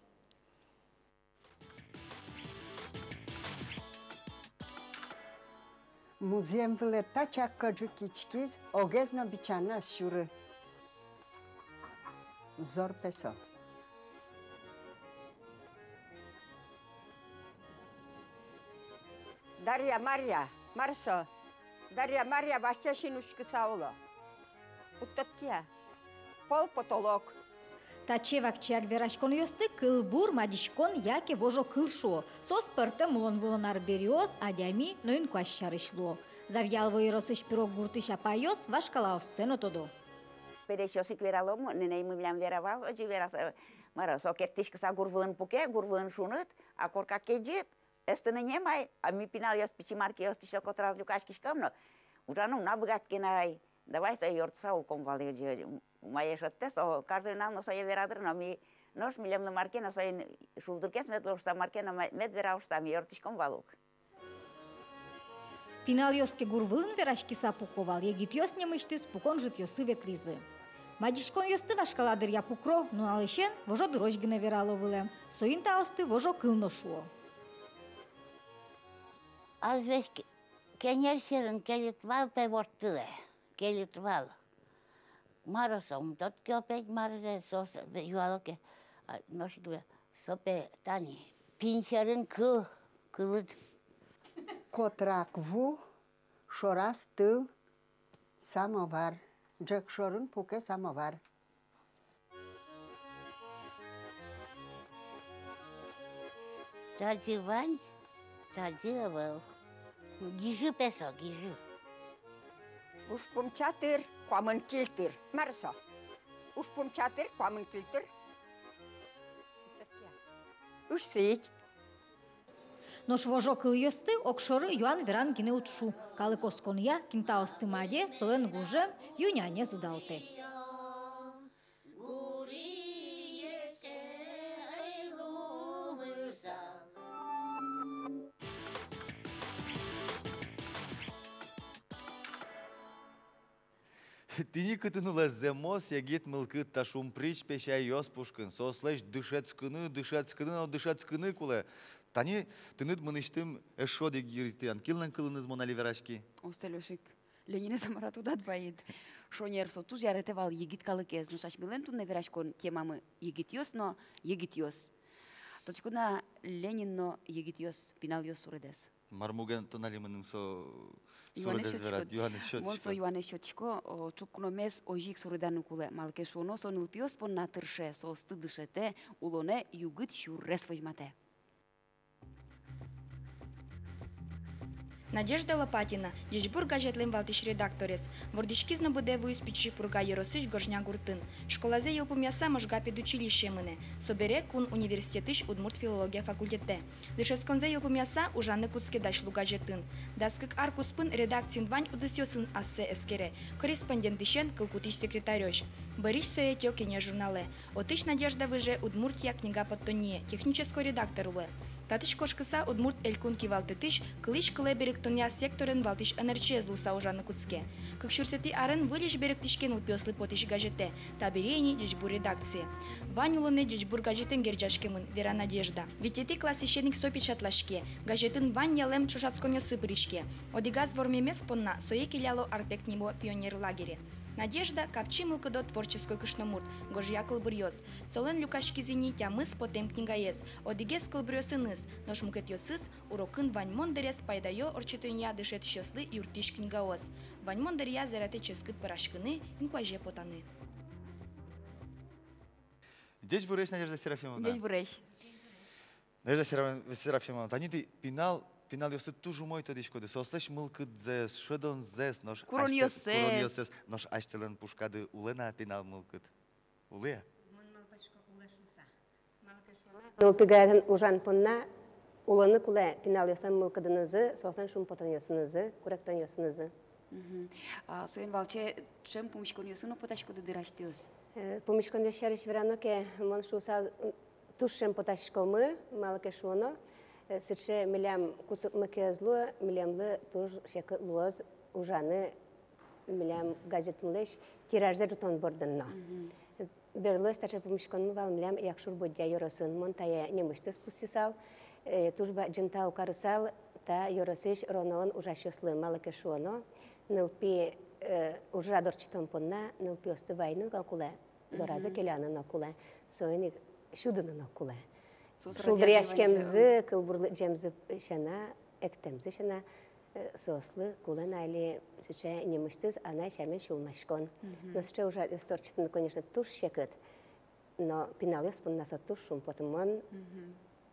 Музъем вылэ тачак кӧжы киськиз, огез но бичаны ӧз сюры. Зор пе со. Дарья, Марья, мар со? Дарья, Марья ваче син учкыса уло. Уд тодӥськы-а? Пол — потолок. Таӵе вакчияк вераськонъёсты кылбур, мадиськон яке вожо кыл шуо. Соос пӧртэм улон-вылон арбериос, адями но инкуазь сярысь луо. Завьялово ёросысь Пирог гуртысь апайёс вашкалаоссэ но тодо. Пересьёс ик верало, мо, нэнэймы милям вера вал, озьы вера, со, мар-о, со керттӥськыса гур вылын пуке, гур вылын шуныт, а корка кезьыт, эстыны нимай, а ми, пиналъёс, пичи мар ке, ӧстӥсьсэ котыраз люкаськиськом но, ужаны уг на быгатӥськы на ай. Давай сое ёртыса улӥськом вал, озьы, мае шедьтэ со, каждый нунал но сое вера дыр, но ми, нош милемлы мар ке но соин шулдыргес мед луоз шуса, мар ке но ме-, мед вера шуса, ми ёртӥськом вал ук. Пиналъёс ке гур вылын вераськыса пуко вал, егитъёс нимысьтыз пукон ӝытъёсы ветлӥзы. Мадиськонъёсты вашкала дыръя пукро, нуналысен вожо дырозь гинэ верало вылэм. Соин таосты вожо кыл но шуо. Азвесь ке-, кенер сьӧрын келыт вал, пе, ворттылэ, келыт вал. Мар со, ум тодӥське, опять мар-а со, со юало ке, а, нош ик, пе, со, пе, тани, пинь сьӧрын кыл, кылыт. Котрак ву, шораз тыл, самовар. Ӝӧк шорын пуке самовар. Тазьы вань, тазьы ӧвӧл. Гижы, пе, со, гижы. Ужпум чатыр, куамын кильтыр. Мар со? Ужпум чатыр, куамын кильтыр. Ыш сӥть. Нош вожо кылъёсты огшоры юан-веран гинэ уд шу. Калык осконъя, кин таосты маде, солэн гужем ю-нянез удалтэ. Тӥни кытын улэ зэмос егит мылкыд, та шумприч песяйёс пушкын. Соослэсь дышетскыны, дышетскыны но дышетскыны кулэ. Тани тыныд мынэсьтым эшшо одӥг йыритӥян. Кинлэн кылыныз мон али вераськи? Остэ, Лёшик, Ленинэз-а, мар-а, тодад вайид. Шонер, со туж яратэ вал егит калыкез. Нош асьмелэн туннэ вераськон темамы — егитъёс но егитъёс. Тодӥськод-а Ленин но егитъёс, пиналъёс суредэз? Мар муген тон али мыным со суредэз верад, юанэз сётӥськод. Мон со юанэз сётӥсько, о, ӵукномес озьы ик суреданы кулэ. Малы ке шуоно, со нылпиос понна тырше, соосты дышетэ, улонэ югыт сюрес возьматэ. Надежда Лопатина, «Ӟечбур» газетлэн валтӥсь редакторез. Вордӥськиз но быдэ вуиз Пичи Пурга ёросысь Гожня гуртын. Школазэ йылпумъяса, Можга педучилищее мынэ. Собере Кун университетысь удмурт филология факультетэ. Дышетсконзэ йылпумъяса, ужаны кутске «Дась лу» газетын. Дас кык ар куспын редакциын вань удысъёсын ассэ эскере: корреспондентысен кылкутӥсь секретарёзь. Бӧрысь сое ӧтё «Кенеш» журналэ. Отысь Надежда выже «Удмуртия» книга поттонние, технической редактор луэ. Татысь кошкыса, Удмурт Элькун кивалтэтысь кылысь кылэ берыктонъя секторен валтӥсь ӧнерчиез луыса ужаны кутске. Кык сюрсэтӥ арын выльысь берыктӥське нылпиослы потӥсь газетэ, табере ини «Ӟечбур» редакцие. Вань улонэ «Ӟечбур» газетэн герӟаськемын, вера Надежда. Витетӥ классысен ик со печатлаське, газетын вань ялэм ӵошатсконъёсы пыриське. Одӥгаз вормемез понна сое келяло «Артек» нимо пионер лагере. Надежда — капчи мылкыдо творческой кышномурт, гожъя кылбуръёс. Солэн люкаськиз ини тямыс потэм книгаез, одӥгез кылбуръёсыныз, нош мукетъёсыз урокын ваньмон дырез пайдаё ортчытонъя дышетӥсьёслы юрттӥсь книгаос. Ваньмон дыръя яратэ ческыт пӧраськыны, инкуазе потаны. Ӟечбуресь, Надежда Серафимовна. Ӟечбуресь. Надежда Сера-, Серафимовна, тани тӥ пинал, пиналъёсты туж умой тодӥськоды, соослэсь мылкыдзэс, шӧдонзэс, нош асьтэ-, куронъёссэс. Куронъёссэс, нош асьтэлэн пушкады улэ-а пинал мылкыд? Улэ-а? Мон малпасько, улэ шуыса. Малы ке шуоно, нылпи газетын ужан понна улыны кулэ пиналъёслэн мылкыдынызы, соослэн шумпотонъёсынызы, куректонъёсынызы. Мгм. А, соин валче ӵем пумиськонъёсы но потаськоды дыр асьтэос? Э, пумиськонъёс сярысь верано ке, мон шуысал, м, туж ӵем потаськомы, малы ке шуоно, э, сыӵе милям кусыпмы ке ӧз луы, милемлы туж секыт луоз ужаны милям газетмылэсь тиражзэ ӝутон бордын но. Мгм. Берлоез таӵе пумиськонмы вал милям Якшур-Бӧдья ёросын. Мон тае нимысьтыз пусйысал, э, туж бадӟым тау карысал та ёросысь РОНОын ужасьёслы, малы ке шуоно, нылпи, э, ужрад ортчытон понна нылпиосты вайыны но кулэ, доразы келяны но кулэ, соин ик сюдыны но кулэ. Шулдыръяськемзы, кылбур лыдӟемзы сяна, эктэмзы сяна, э, соослы кулэ на али сыӵе нимысьтыз анай сямен сюлмаськон. Мгм. Но сыӵе ужрадъёсты ортчытыны, конечно, туж секыт, но пиналъёс понна со туж шумпотымон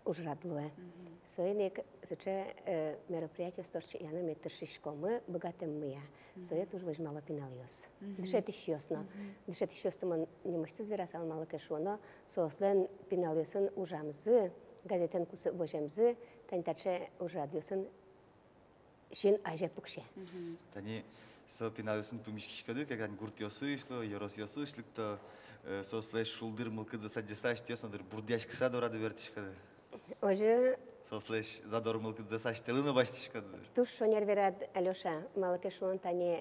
ужрад луэ. Мгм. Соин ик сыӵе, э, мероприятиосты ортчытъяны ми тыршиськомы, быгатэммыя. Мгм. Сое туж возьмало пиналъёс. Мгм. Дышетӥсьёс но. Мгм. Дышетӥсьёсты мон нимысьтыз верасал, малы ке шуоно, соослэн пиналъёсын ужамзы, газетэн кусып воземзы тани таӵе ужрадъёсын син азе пуксе. Мгм. Тани со пиналъёсын пумиськиськоды ке, тани гуртъёсысь луэ, ёросъёсысь лыкто, э, соослэсь шулдыр мылкыдзэс адӟыса, асьтэос но дыр бурдъяськыса дорады бертӥськоды. Озьы, соослэсь задор мылкыдзэс асьтэлы но басьтӥськоды дыр. Туж шонер верад, Алёша, малы ке шуоно, тани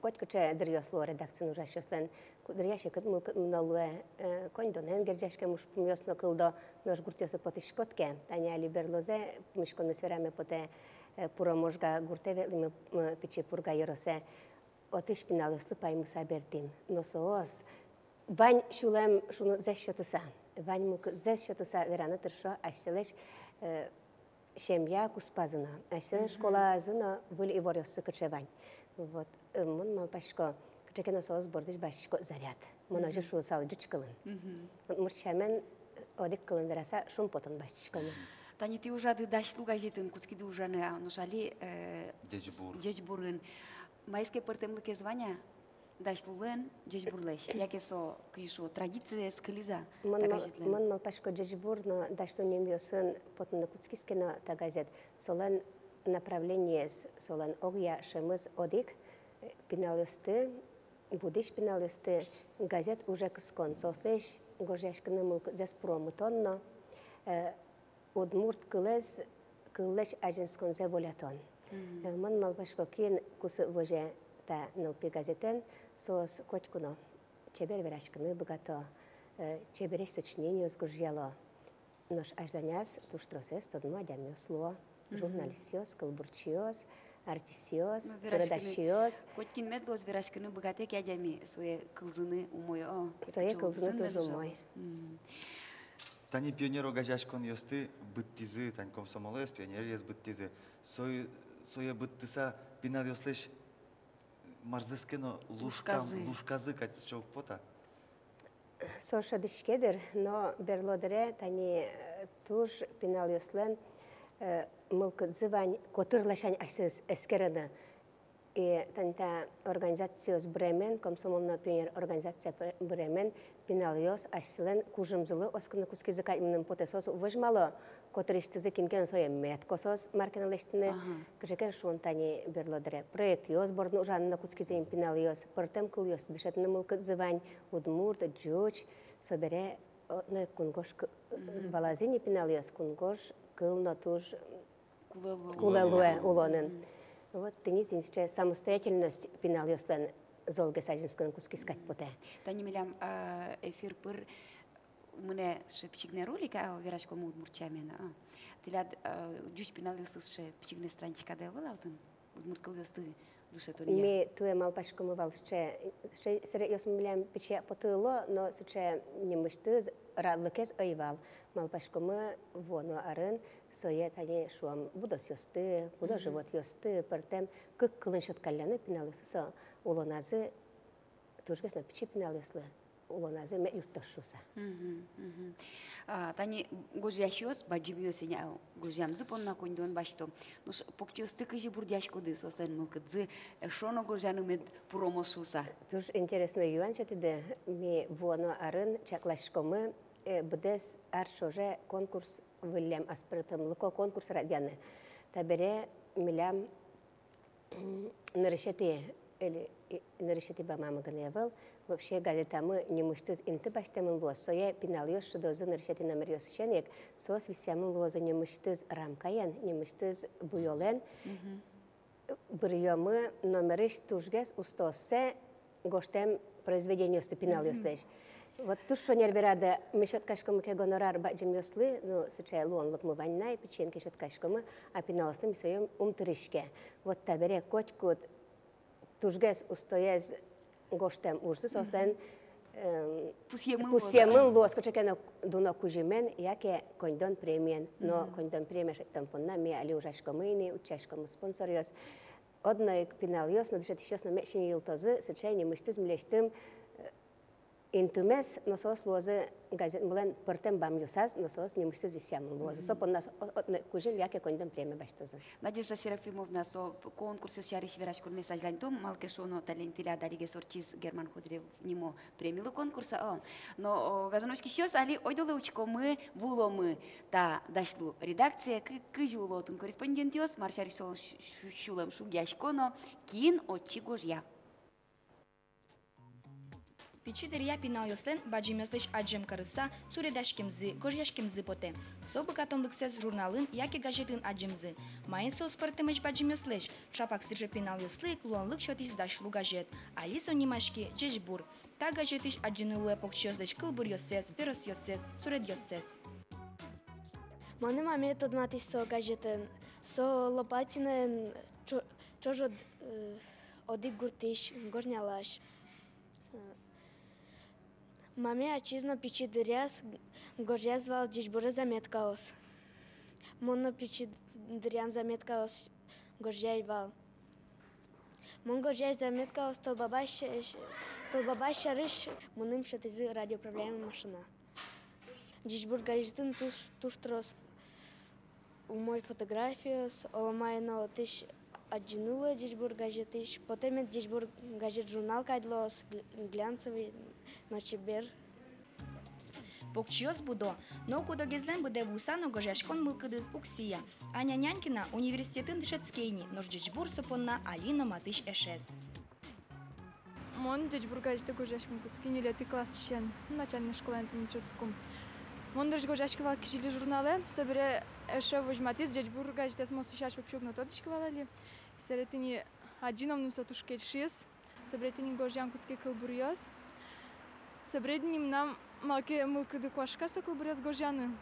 котькыӵе дыръёс луо редакциын ужасьёслэн, куддыръя секыт мылкыдмы но луэ, э, коньдонэн герӟаськем ужпумъёс но кылдо, нош гуртъёсы потӥськод ке, тани али берлозэ пумиськонмес вераме потэ, э, Пуро Можга гуртэ ветлӥмы, м, Пичи Пурга ёросэ. Отысь пиналъёслы паймыса бертӥм. Но соос вань сюлэм шунытзэс сётыса, вань мылкыдзэс сётыса вераны тыршо асьсэлэсь, э, семья куспазы но, асьсэлэн школазы но выль иворъёссы кыӵе вань. Вот, э, мон малпасько, кыӵе ке но соос бордысь басьтӥсько заряд. Мон озьы шуысал ӟуч кылын. Вот удмурт сямен, одӥг кылын вераса, шумпотон басьтӥськомы. Тани тӥ ужады «Дась лу» газетын, кутскиды ужаны, а, нош али, э, «Ӟечбур». «Ӟечбурын». Маиз ке пӧртэмлыкез вань-а «Дась лулэн» «Ӟечбурлэсь»? Яке со, кызьы шуо, традициез кылиз-а та газетлэн? Мон мал-, мон малпасько, «Ӟечбур» но «Дась лу» нимъёсын потыны кутскиз ке но та газет, солэн направлениез, солэн огъя шӧмыз одӥг, э, пиналъёсты, будӥсь пиналъёсты газет уже кыскон, соослэсь гожъяськыны мылкыдзэс пуромытон но, э, удмурт кылэз, кыллэсь азинсконзэ волятон. Э, мон малпасько, кин кусып возе та нылпи газетэн, соос котьку но чебер вераськыны быгато, э, чебересь сочинениос гожъяло. Нош азьланяз туж тросэз тодмо адямиос луо. Журналистъёс, кылбурчиос, артистъёс, суредасьёс. Котькин мед луоз, вераськыны быгатэ ке адями, сое кылзыны умой, о, сое кылзыны туж умой. Тани пионер огазеяськонъёсты быдтӥзы, тани комсомолъёс, пионеръёс быдтӥзы. Сое, сое быдтыса, пиналъёслэсь марзэс ке но лушкам, лушказы, лушказы кадь сыӵе уг пота. Со шӧдӥське дыр, но берло дыре тани, э, туж пиналъёслэн, э, мылкыдзы вань котыр ласянь асьсэс эскерыны. И тани та организациос быремен, комсомол но пионер организация быре-, быремен, пиналъёс асьсэлэн кужымзылы оскыны кутскизы кадь мыным потэ, соос возьмало котырысьтызы, кин ке но сое мед косоз мар ке но лэсьтыны. Кыӵе ке шуон, тани берло дыре проектъёс бордын ужаны но кутскизы ини пиналъёс, пӧртэм кылъёс дышетыны мылкыдзы вань, удмурт, ӟуч, собере, о, но ик кунгож кы-, валазы ини пиналъёс, кунгож кыл но туж кулэ луэ улонын. Вот тӥни, тӥни сыӵе самостоятельность пиналъёслэн золгес азинскыны кутскиз кадь потэ. Тани милям, а, эфир пыр мынэ сыӵе пичи гинэ ролик, а, вераськом удмурт сямен, а. Тӥляд, а, ӟуч пиналъёслы сыӵе пичи гинэ страничкады ӧвӧл-а отын? Удмурт кылъёсты дышетонъя. Ми туэ малпаськомы вал сыӵе, сыӵе, сыӵеосмы милям пичи потыло, но сыӵе нимысьтыз радлыкез ӧй вал. Малпаськомы вуоно арын сое, тани шуом, будосъёсты, пудо-животъёсты, пӧртэм кык кылын сёткалляны пиналъёслы, со улоназы, тужгес но пичи пиналъёслы улоназы мед юрттоз шуыса. Мгм, мгм. А, тани гожъясьёс, бадӟымъёс ини, а, гожъямзы понна коньдон басьто. Нош покчиосты кызьы бурдъяськоды, соослэн мылкыдзы, э, эшшо но гожъяны мед пуромоз шуыса? Туж интересной юан сётӥды. Ми вуоно арын чакласькомы, э, быдэс ар ӵоже конкурс выллем, аспӧртэмлыко конкурс радъяны. Табере милям нырысетӥ, или, и, нырысетӥ бамамы гинэ ӧвӧл, вообще газетамы нимысьтыз инты басьтэмын луоз, сое пиналъёс шудозы нырысетӥ номеръёсысен ик, соос висъямын луозы нимысьтыз рамкаен, нимысьтыз буёлэн. Мгм. Быръёмы номерысь тужгес устооссэ гожтэм произведениосты пиналъёслэсь. Мгм. Вот туж шонер верады, ми сётӥськомы ке гонорар бадӟымъёслы, ну, сыӵе луонлыкмы вань на, пичиен ке сётӥськомы, а пиналъёслы ми сое ум тыриське. Вот табере котькуд тужгес устоез гожтэм ужзы соослэн, эм, пусъемын луоз, пусъемын луоз кыӵе ке но дуно кузьымен яке коньдон премиен. Но коньдон премия шедьтон понна ми али ужаськомы ини, утчаськомы спонсоръёс. Одно ик пиналъёс но, дышетӥсьёс но мед синйылтозы сыӵе нимысьтыз милесьтым, э, интымес, но соос луозы газетмылэн пӧртэм бамъёсаз, но соос нимысьтыз висъямын луозы. Со понна соос о-, одно ик кузьым яке коньдон премия басьтозы. Надежда Серафимовна, со конкурсъёс сярысь вераськонмес азьланьтом, малы ке шуоно, талэн тӥляд алигес ортчиз Герман Ходырев нимо премилы конкурс, о. Но, о, гажано учкисьёс, али ойдолэ учкомы, вуыломы та «Дась лу» редакцие, кы-, кызьы уло отын корреспондентъёс, мар сярысь солэн сю-, сю-, сюлэмшугъяськоно, кин отчы гожъя. Пичи дыръя пиналъёслэн бадӟымъёслэсь адӟем карыса суредаськемзы, гожъяськемзы потэ. Со быгатонлыксэс журналын яке газетын адӟемзы. Маин соос пӧртэмесь бадӟымъёслэсь? Чапак сыӵе пиналъёслы ик луонлык сётӥз «Дась лу» газет. Али со нимаське «Ӟечбур». Та газетысь адӟыны луэ покчиослэсь кылбуръёссэс, веросъёссэс, суредъёссэс. Монэ мамае тодматӥз со газетэн. Со Лопатиноын, ӵо-, ӵош од-, э, одӥг гуртысь, Горнялась. Э, мамае ачиз но пичи дыръяз гожъяз вал «Ӟечбуре» заметкаос. Мон но пичи дыръям заметкаос гожъяй вал. Мон гожъяй заметкаос Тол Бабай ся-, Тол Бабай сярысь. Мыным сётӥзы радиоуправляемый машина. «Ӟечбур» газетын туж, туж трос умой фотографиос, оло мае но отысь адӟыны луэ «Ӟечбур» газетысь. Потэ мед «Ӟечбур» газет, журнал кадь луоз, гля-, глянцевый но чебер. Покчиос будо, но куд-огезлэн быдэ вуыса но гожъяськон мылкыдыз уг сия. Аня Нянькина университетын дышетске ини, нош «Ӟечбур» со понна али но матысь эшез. Мон «Ӟечбур» газетэ гожъяськыны кутски ньылетӥ классысен, ну, начальной школаын тӥни дышетскыкум. Мон дорысь гожъяське вал «Кизили» журналэ, собере эше возьматӥз «Ӟечбур» газетэз, мон сыӵе вообще уг но тодӥськы вал али. Собере тӥни адӟи но, мыным со туж кельшиз. Собере тӥни гожъян кутски кылбуръёс. Собере тӥни мынам малы ке мылкыды куашка со кылбуръёс гожъяны.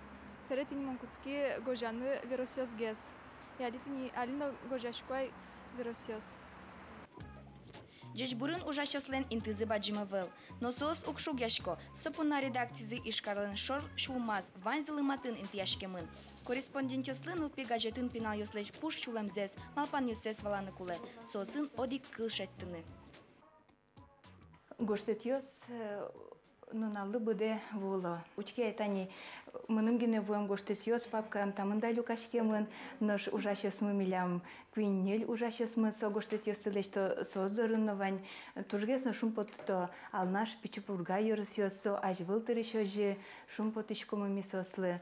Собере тӥни мон кутски гожъяны веросъёсгес. И али тӥни, али но гожъясько ай веросъёс. «Ӟечбурын» ужасьёслэн интызы бадӟым ӧвӧл, но соос уг шугъясько. Со понна редакцизы Ижкарлэн шор сюлмаз, ваньзылы матын интыяськемын. Корреспондентъёслы нылпи газетын пиналъёслэсь пуш сюлэмзэс, малпанъёссэс валаны кулэ, соосын одӥг кыл шедьтыны. Гожтэтъёс, э, нуналлы быдэ вуыло. Учке ай, тани мыным гинэ вуэм гожтэтъёс папкаям та мында люкаськемын, нош ужасьёсмы милям куинь-ньыль ужасьёсмы со гожтэтъёсты лэсьто, соос дорын но вань. Тужгес но шумпотто Алнаш, Пичи Пурга ёросъёс, со азьвыл тырысь озьы, шумпотӥськомы ми соослы.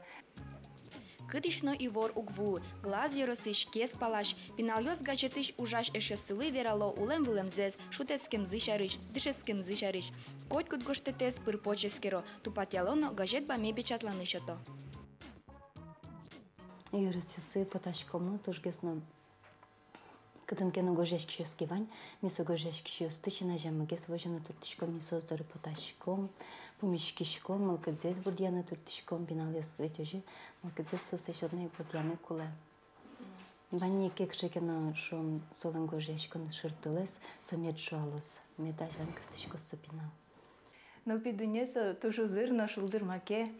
Кытысь но ивор уг вуы: Глаз ёросысь, Кез палась. Пиналъёс газетысь ужась эшъёссылы верало улэм-вылэмзэс, шутэтскемзы сярысь, дышетскемзы сярысь. Котькуд гожтэтэз пыр-поч эскеро, тупатъяло но газет баме печатланы сёто. Ёросъёсы потаськомы, тужгес но кытын ке но гожъяськисьёс ке вань, ми со гожъяськисьёсты син азямыгес возьыны туртӥськом, ми соос доры потаськом, пумиськиськом, мылкыдзэс бурдъяны туртӥськом, пиналъёс ведь озьы мылкыдзэс соослэсь одно ик бурдъяны кулэ. Вань ни кыӵе ке но, шуом, солэн гожъяськон шыртылэз, со мед шуалоз, мед азьлань кыстӥськоз со пинал. Нылпи дунне со туж узыр но шулдыр маке,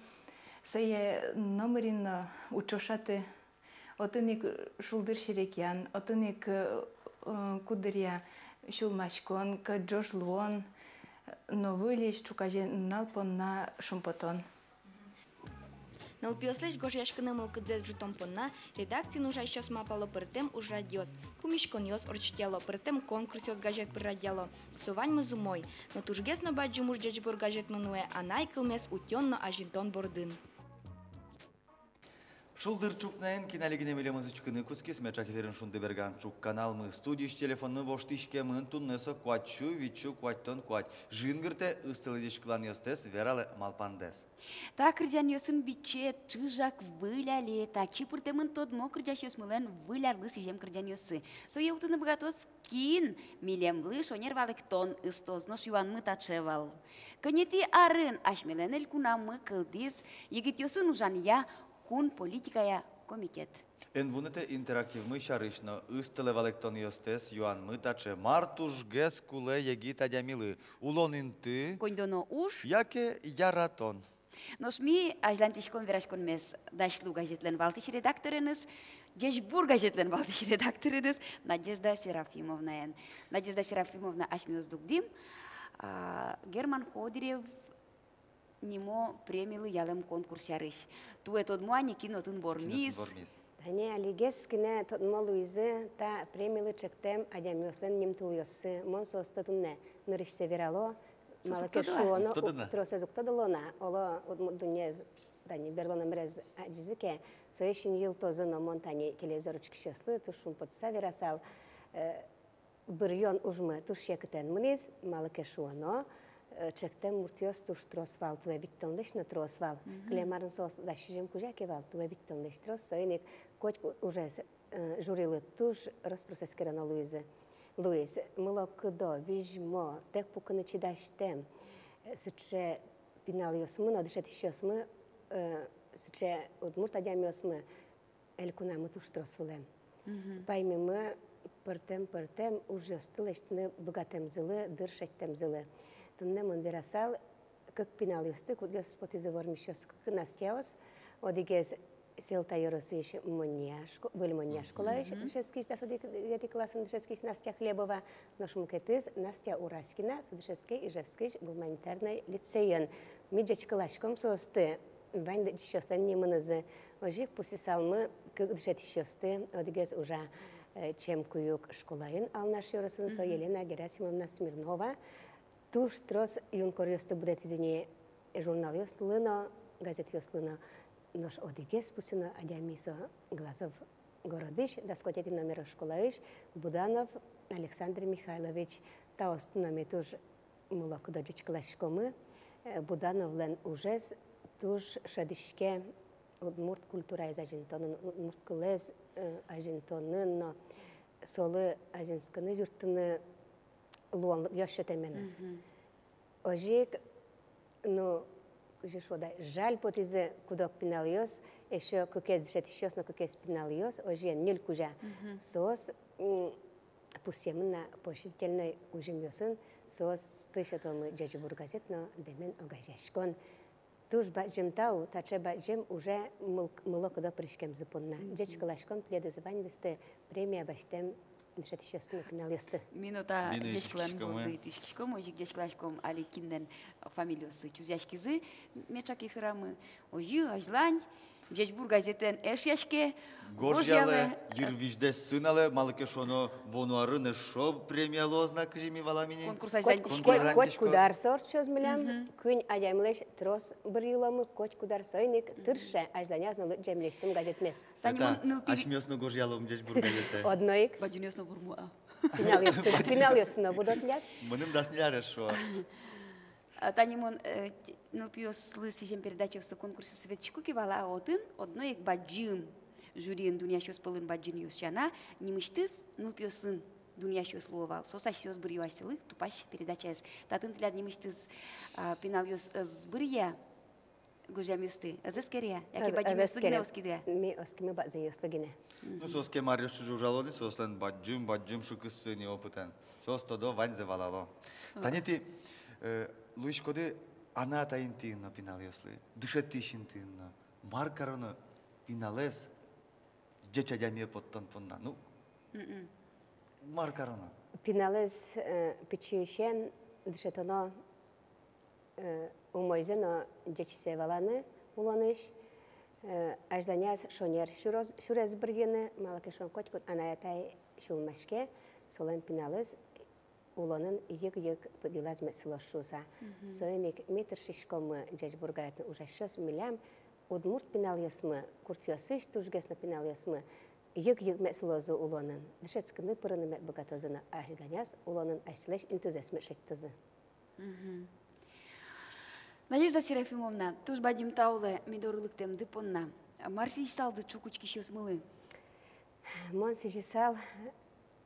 сое номырин но уд ӵошаты. Отын ик шулдыр серекъян, отын ик, э, куддыръя сюлмаськон, кӧтӝож луон, но выльысь ӵуказе нунал понна шумпотон. Нылпиослэсь гожъяськыны мылкыдзэс ӝутон понна редакциын ужасьёс малпало пӧртэм ужрадъёс, пумиськонъёс ортчытъяло, пӧртэм конкурсъёс газет пыр радъяло. Со ваньмыз умой, но тужгес но бадӟым уж «Ӟечбур» газетмы нуэ анай кылмес утён но азинтон бордын. Шулдыр ӵукнаен, кин али гинэ милемыз учкыны кутскиз, меӵак эфирын «Шундыберган» ӵук каналмы. Студиысь телефонмы воштӥськемын, туннэ со куатьсю витьсю куатьтон куать. Жингыртэ, ыстэлэ ӟечкыланъёстэс, вералэ малпандэс. Та кырӟанъёсын бичет, чыжак выль али, татчы пыртэмын тодмо кырӟасьёсмылэн выль арлы сӥзем кырӟанъёссы. Сое утыны быгатоз, кин милемлы шонер валэктон ыстоз, нош юанмы таӵе вал: кӧнетӥ арын асьмелэн элькунамы кылдӥз егитъёсын ужанъя кун политикая комитет. Эн вунэтэ интерактивмы сярысь но, ыстэлэ валэктонъёстэс. Юанмы таӵе: мар тужгес кулэ егит адямилы: улон инты, коньдоно уж яке яратон? Нош ми азьлантӥськом вераськонмес «Дась лу» газетлэн валтӥсь редактореныз, «Ӟечбур» газетлэн валтӥсь редактореныз Надежда Серафимовнаен. Надежда Серафимовна, асьмеос дугдӥм, а, Герман Ходырев нимо премилы ялэм конкурс сярысь. Туэ тодмо-а ни, кин отын вормиз? Кин отын вормиз? Тани алигес гинэ тодмо луизы та премилы чектэм адямиослэн нимтулъёссы. Мон соосты туннэ нырысьсэ верало, малы ке шуоно, уг тодо на, тросэз уг тодыло на, оло, удмурт дуннеез, тани берло номерез адӟизы ке, сое син йылтозы но. Мон тани телевизор учкисьёслы туж шумпотыса верасал, э, быръён ужмы туж секытэн мынӥз, малы ке шуоно, э, чектэм муртъёс туж трос вал, туэ витьтонлэсь но трос вал. Мгм. Кылем арын соос дас сизьым кузя ке вал, туэ витьтонлэсь трос, соин ик коть у-, ужез, э, жюрилы туж рос-прос эскероно луизы. Луиз, мылокыдо, визьмо, тэк пукыны чидасьтэм, э, сыӵе пиналъёсмы но дышетӥсьёсмы, э, сыӵе удмурт адямиосмы элькунамы туж трос вылэм. Мгм. Паймимы пӧртэм-пӧртэм ужъёсты лэсьтыны быгатэмзылы, дыр шедьтэмзылы. Туннэ мон верасал кык пиналъёсты, кудъёсыз потӥзы вормисьёс, кык Настяос, одӥгез Сьӧлта ёросысь Монья шко-, Выль Монья школаысь, мгм, дышетскись дас одӥгетӥ классын дышетскись Настя Хлебова, нош мукетыз Настя Ураськина, со дышетске Ижевскысь гуманитарной лицейын. Ми ӟечкыласьком соосты, вань дышетӥсьёслэн нимынызы. Озьы ик пусйысалмы кык дышетӥсьёсты, одӥгез ужа, э, Чем-Куюк школаын, Алнаш ёросын, со, мгм, Елена Герасимовна Смирнова. Туж трос юнкоръёсты будэтӥз ини журналъёслы но, газетъёслы но, нош одӥгез пусйоно адями со Глазов городысь, дас куатетӥ номеро школаысь Буданов Александр Михайлович. Таосты но ми туж мылокыдо ӟечкыласькомы. Э, Будановлэн ужез туж шӧдӥське удмурт культураез азинтонын, удмурт кылэз, э, азинтонын но, солы азинскыны, юрттыны луонлыкъёс сётэменыз. Мгм. Озьы ик, ну, кызьы шуод ай, жаль потӥзы куд-ог пиналъёс, эшшо кыкез дышетӥсьёс но кыкез пиналъёс, озьыен, ньыль кузя. Мгм. Соос, м, пусъемын на поощрительной кузьымъёсын, соосты сётомы «Ӟечбур» газет но «Дэмен» огазеяськон. Туж бадӟым тау, таӵе бадӟым уже мыл-, мылокыдо пыриськемзы понна. Мгм. Ӟечкыласьком тӥледыз ваньдэсты премия басьтэм дышетӥсьёсты но пиналъёсты. Ми но та ӟечкылан борды итӥськиськом, озьы ик ӟечкыласьком али кинлэн фамилиоссы чузъяськизы меӵак эфирамы. Озьы, азьлань «Ӟечбур» газетэн эшъяське. Гожъялэ, гожъялэ, йырвизьдэс сыналэ, малы ке шуоно, вуоно арын эшшо премия луоз на, кызьы ми валамы ини. Конкурс азьлань. Коть, коть куд ар со ортчоз милям, мгм, куинь адямилэсь трос быръяломы, коть куд ар, соин ик, мгм, тырше азьланяз но лыдӟе милесьтым газетмес. Тани мон нылпи... Асьмеос но гожъялом «Ӟечбур» газетэ. Одно ик. Бадӟымъёс но вормо-а? Пиналъёсты, пиналъёсты но будо тӥляд. Мыным дас ньыль арес шуо. А, тани мон, э, т-, нылпиослы сӥзем передачаослы, конкурсъёслы ветлӥсько ке вал, а отын одно ик бадӟым жюриын, дунъясьёс пӧлын бадӟымъёс сяна, нимысьтыз нылпиосын дунъясьёс луо вал. Соос асьсэос быръё асьсэлы тупась передачаез. Татын тӥляд нимысьтыз, а, пиналъёс ӧз быръя гожъямъёсты, ӧз эскере-а? Яке бадӟымъёслы гинэ оскиды-а? Ми оскимы бадӟымъёслы гинэ. Ну, соос кема аръёс ӵоже ужало ни, соослэн бадӟым, бадӟым шыкыссы ни опытэн. Соос тодо, ваньзэ валало. Тани тӥ, э, луиськоды анай-атай интыын но пиналъёслы, дышетӥсь интыын но. Мар кароно пиналэз ӟеч адямие поттон понна? Ну, мар кароно? Пиналэз, э, пичиысен дышетоно, э, умойзэ но ӟечсэ валаны улонысь, э, азьланяз шонер сюроз-, сюрес быръёно, малы ке шуоно, котькуд анай-атай сюлмаське, солэн пиналэз улонын йыг-йыг пыд йылаз мед сылоз шуыса. Мгм. Соин ик ми тыршиськомы, «Ӟечбур» газетын ужасьёс, милям удмурт пиналъёсмы, гуртъёсысь тужгес но пиналъёсмы йыг-йыг мед сылозы улонын, дышетскыны пырыны мед быгатозы но азьланяз улонын асьсэлэсь интызэс мед шедьтозы. Мгм. Надежда Серафимовна, туж бадӟым тау луэ ми доры лыктэмды понна. Мар сӥзьысалды ӵук учкисьёсмылы? Мон сӥзьысал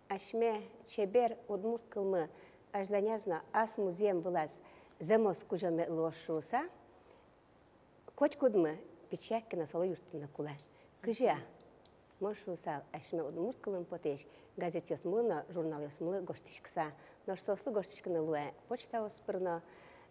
асьме чебер удмурт кылмы азьланяз но ас музъем вылаз зэмос кузё мед луоз шуыса, котькудмы пичияк ке но солы юрттыны кулэ. Кызьы-а? Мон шуысал, асьме удмурт кылын потӥсь газетъёсмылы но журналъёсмылы гожтӥськыса. Нош соослы гожтӥськыны луэ почтаос пыр но,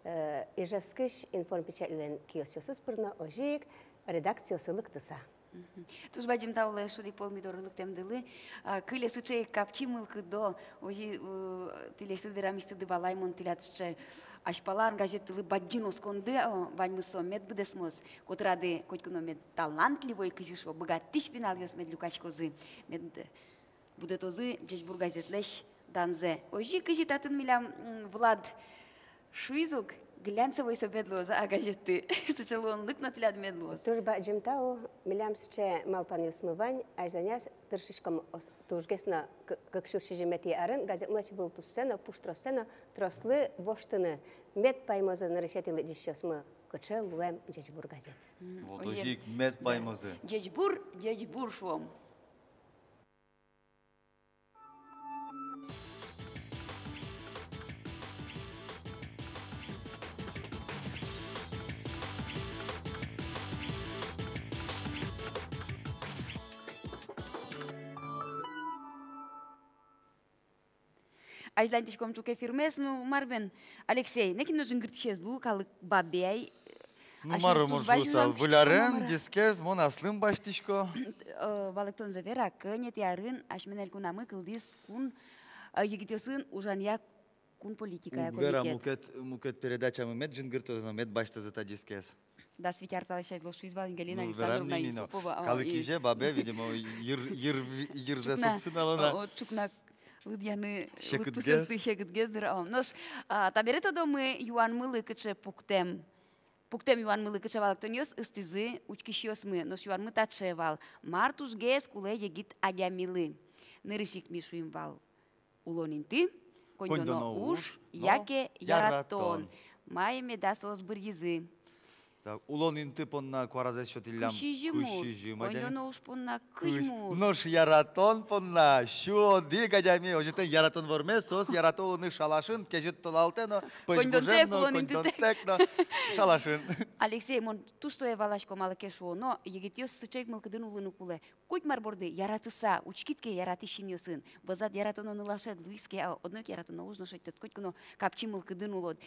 э, Ижевскысь информпечатьлэн киосъёсыз пыр но, озьы ик редакциосы лыктыса. Мгм. Туж бадӟым тау луэ, шуд ик пол ми доры лыктэмдылы. А, кыле сыӵе капчи мылкыдо, озьы, э, тӥлесьтыд верамысьтыды валай мон, тӥляд сыӵе азьпалан газеттылы бадӟым осконды, о, ваньмыз со мед быдэсмоз, котырады котьку но мед талантливой, кызьы шуо, быгатӥсь пиналъёс мед люкаськозы, мед будэтозы «Ӟечбур» газетлэсь данзэ. Озьы, кызьы татын милям, м, Влад шуиз ук, Глянцевой со мед луоз, а, газетты. Сыӵе луонлык но тӥляд мед луоз. Туж бадӟым тау, милям сыӵе малпанъёсмы вань, азьланяз тыршиськом ос-, тужгес но к-, кык сюрс сизьыметӥ арын газетмылэсь вылтуссэ но, пуштроссэ но трослы воштыны. Мед паймозы нырысетӥ лыдӟисьёсмы, кыӵе луэм «Ӟечбур» газет. М, вот озьы ик мед паймозы. «Ӟечбур, ӟечбур» шуом. Азьланьтӥськом ӵук эфирмес, ну, мар бен, Алексей, нокин но жингыртӥсез уз лу, калык бабай. Ну, мар мон шуысал, выль арен дискез мон аслым басьтӥсько. Э, валэктонзэ вера, кӧнятӥ арын асьмелэн элькунамы кылдӥз кун, э, егитъёсын ужанъя кун политикая комитет. Вера, мукет, мукет передачамы мед жингыртозы но мед басьтозы та дискез. Дас вить ар талэсь азьло шуиз вал Галина Александровна Юсупова. Калык изе, бабе, видимо, йыр, йыр, йырзэ суксын алона. О, ӵукна лыдъяны, секытгес, лыдпусъёсты секытгес, дыр. О, нош, а, табере тодомы юанмылы, кыӵе пуктэм, пуктэм юанмылы кыӵе валэктонъёс ыстӥзы учкисьёсмы. Нош юанмы таӵе вал: мар тужгес кулэ егит адямилы? Нырысь ик ми шуим вал: улон инты, коньдоно уж, яке яратон. Мае меда соос быръизы? Так, улон инты понна куаразэс сётӥллям кызь сизьым, кызь сизьым адями. Коньдоно уж понна кызь мур. Нош яратон понна сю одӥг адями. Озьы тӥни яратон вормез, соос ярато улыны шалашын, кезьыт толалтэ но, пӧсь гужем но, коньдонтэк но, шалашын. Алексей, мон туж сое валасько, малы ке шуоно, егитъёс сыӵе ик мылкыдын улыны кулэ. Коть мар борды яратыса, учкид ке яратӥсь синъёсын, вӧзад яратоно нылашед луиз ке, а, одно ик яратоно уж но шедьтод, котьку но капчи мылкыдын улод.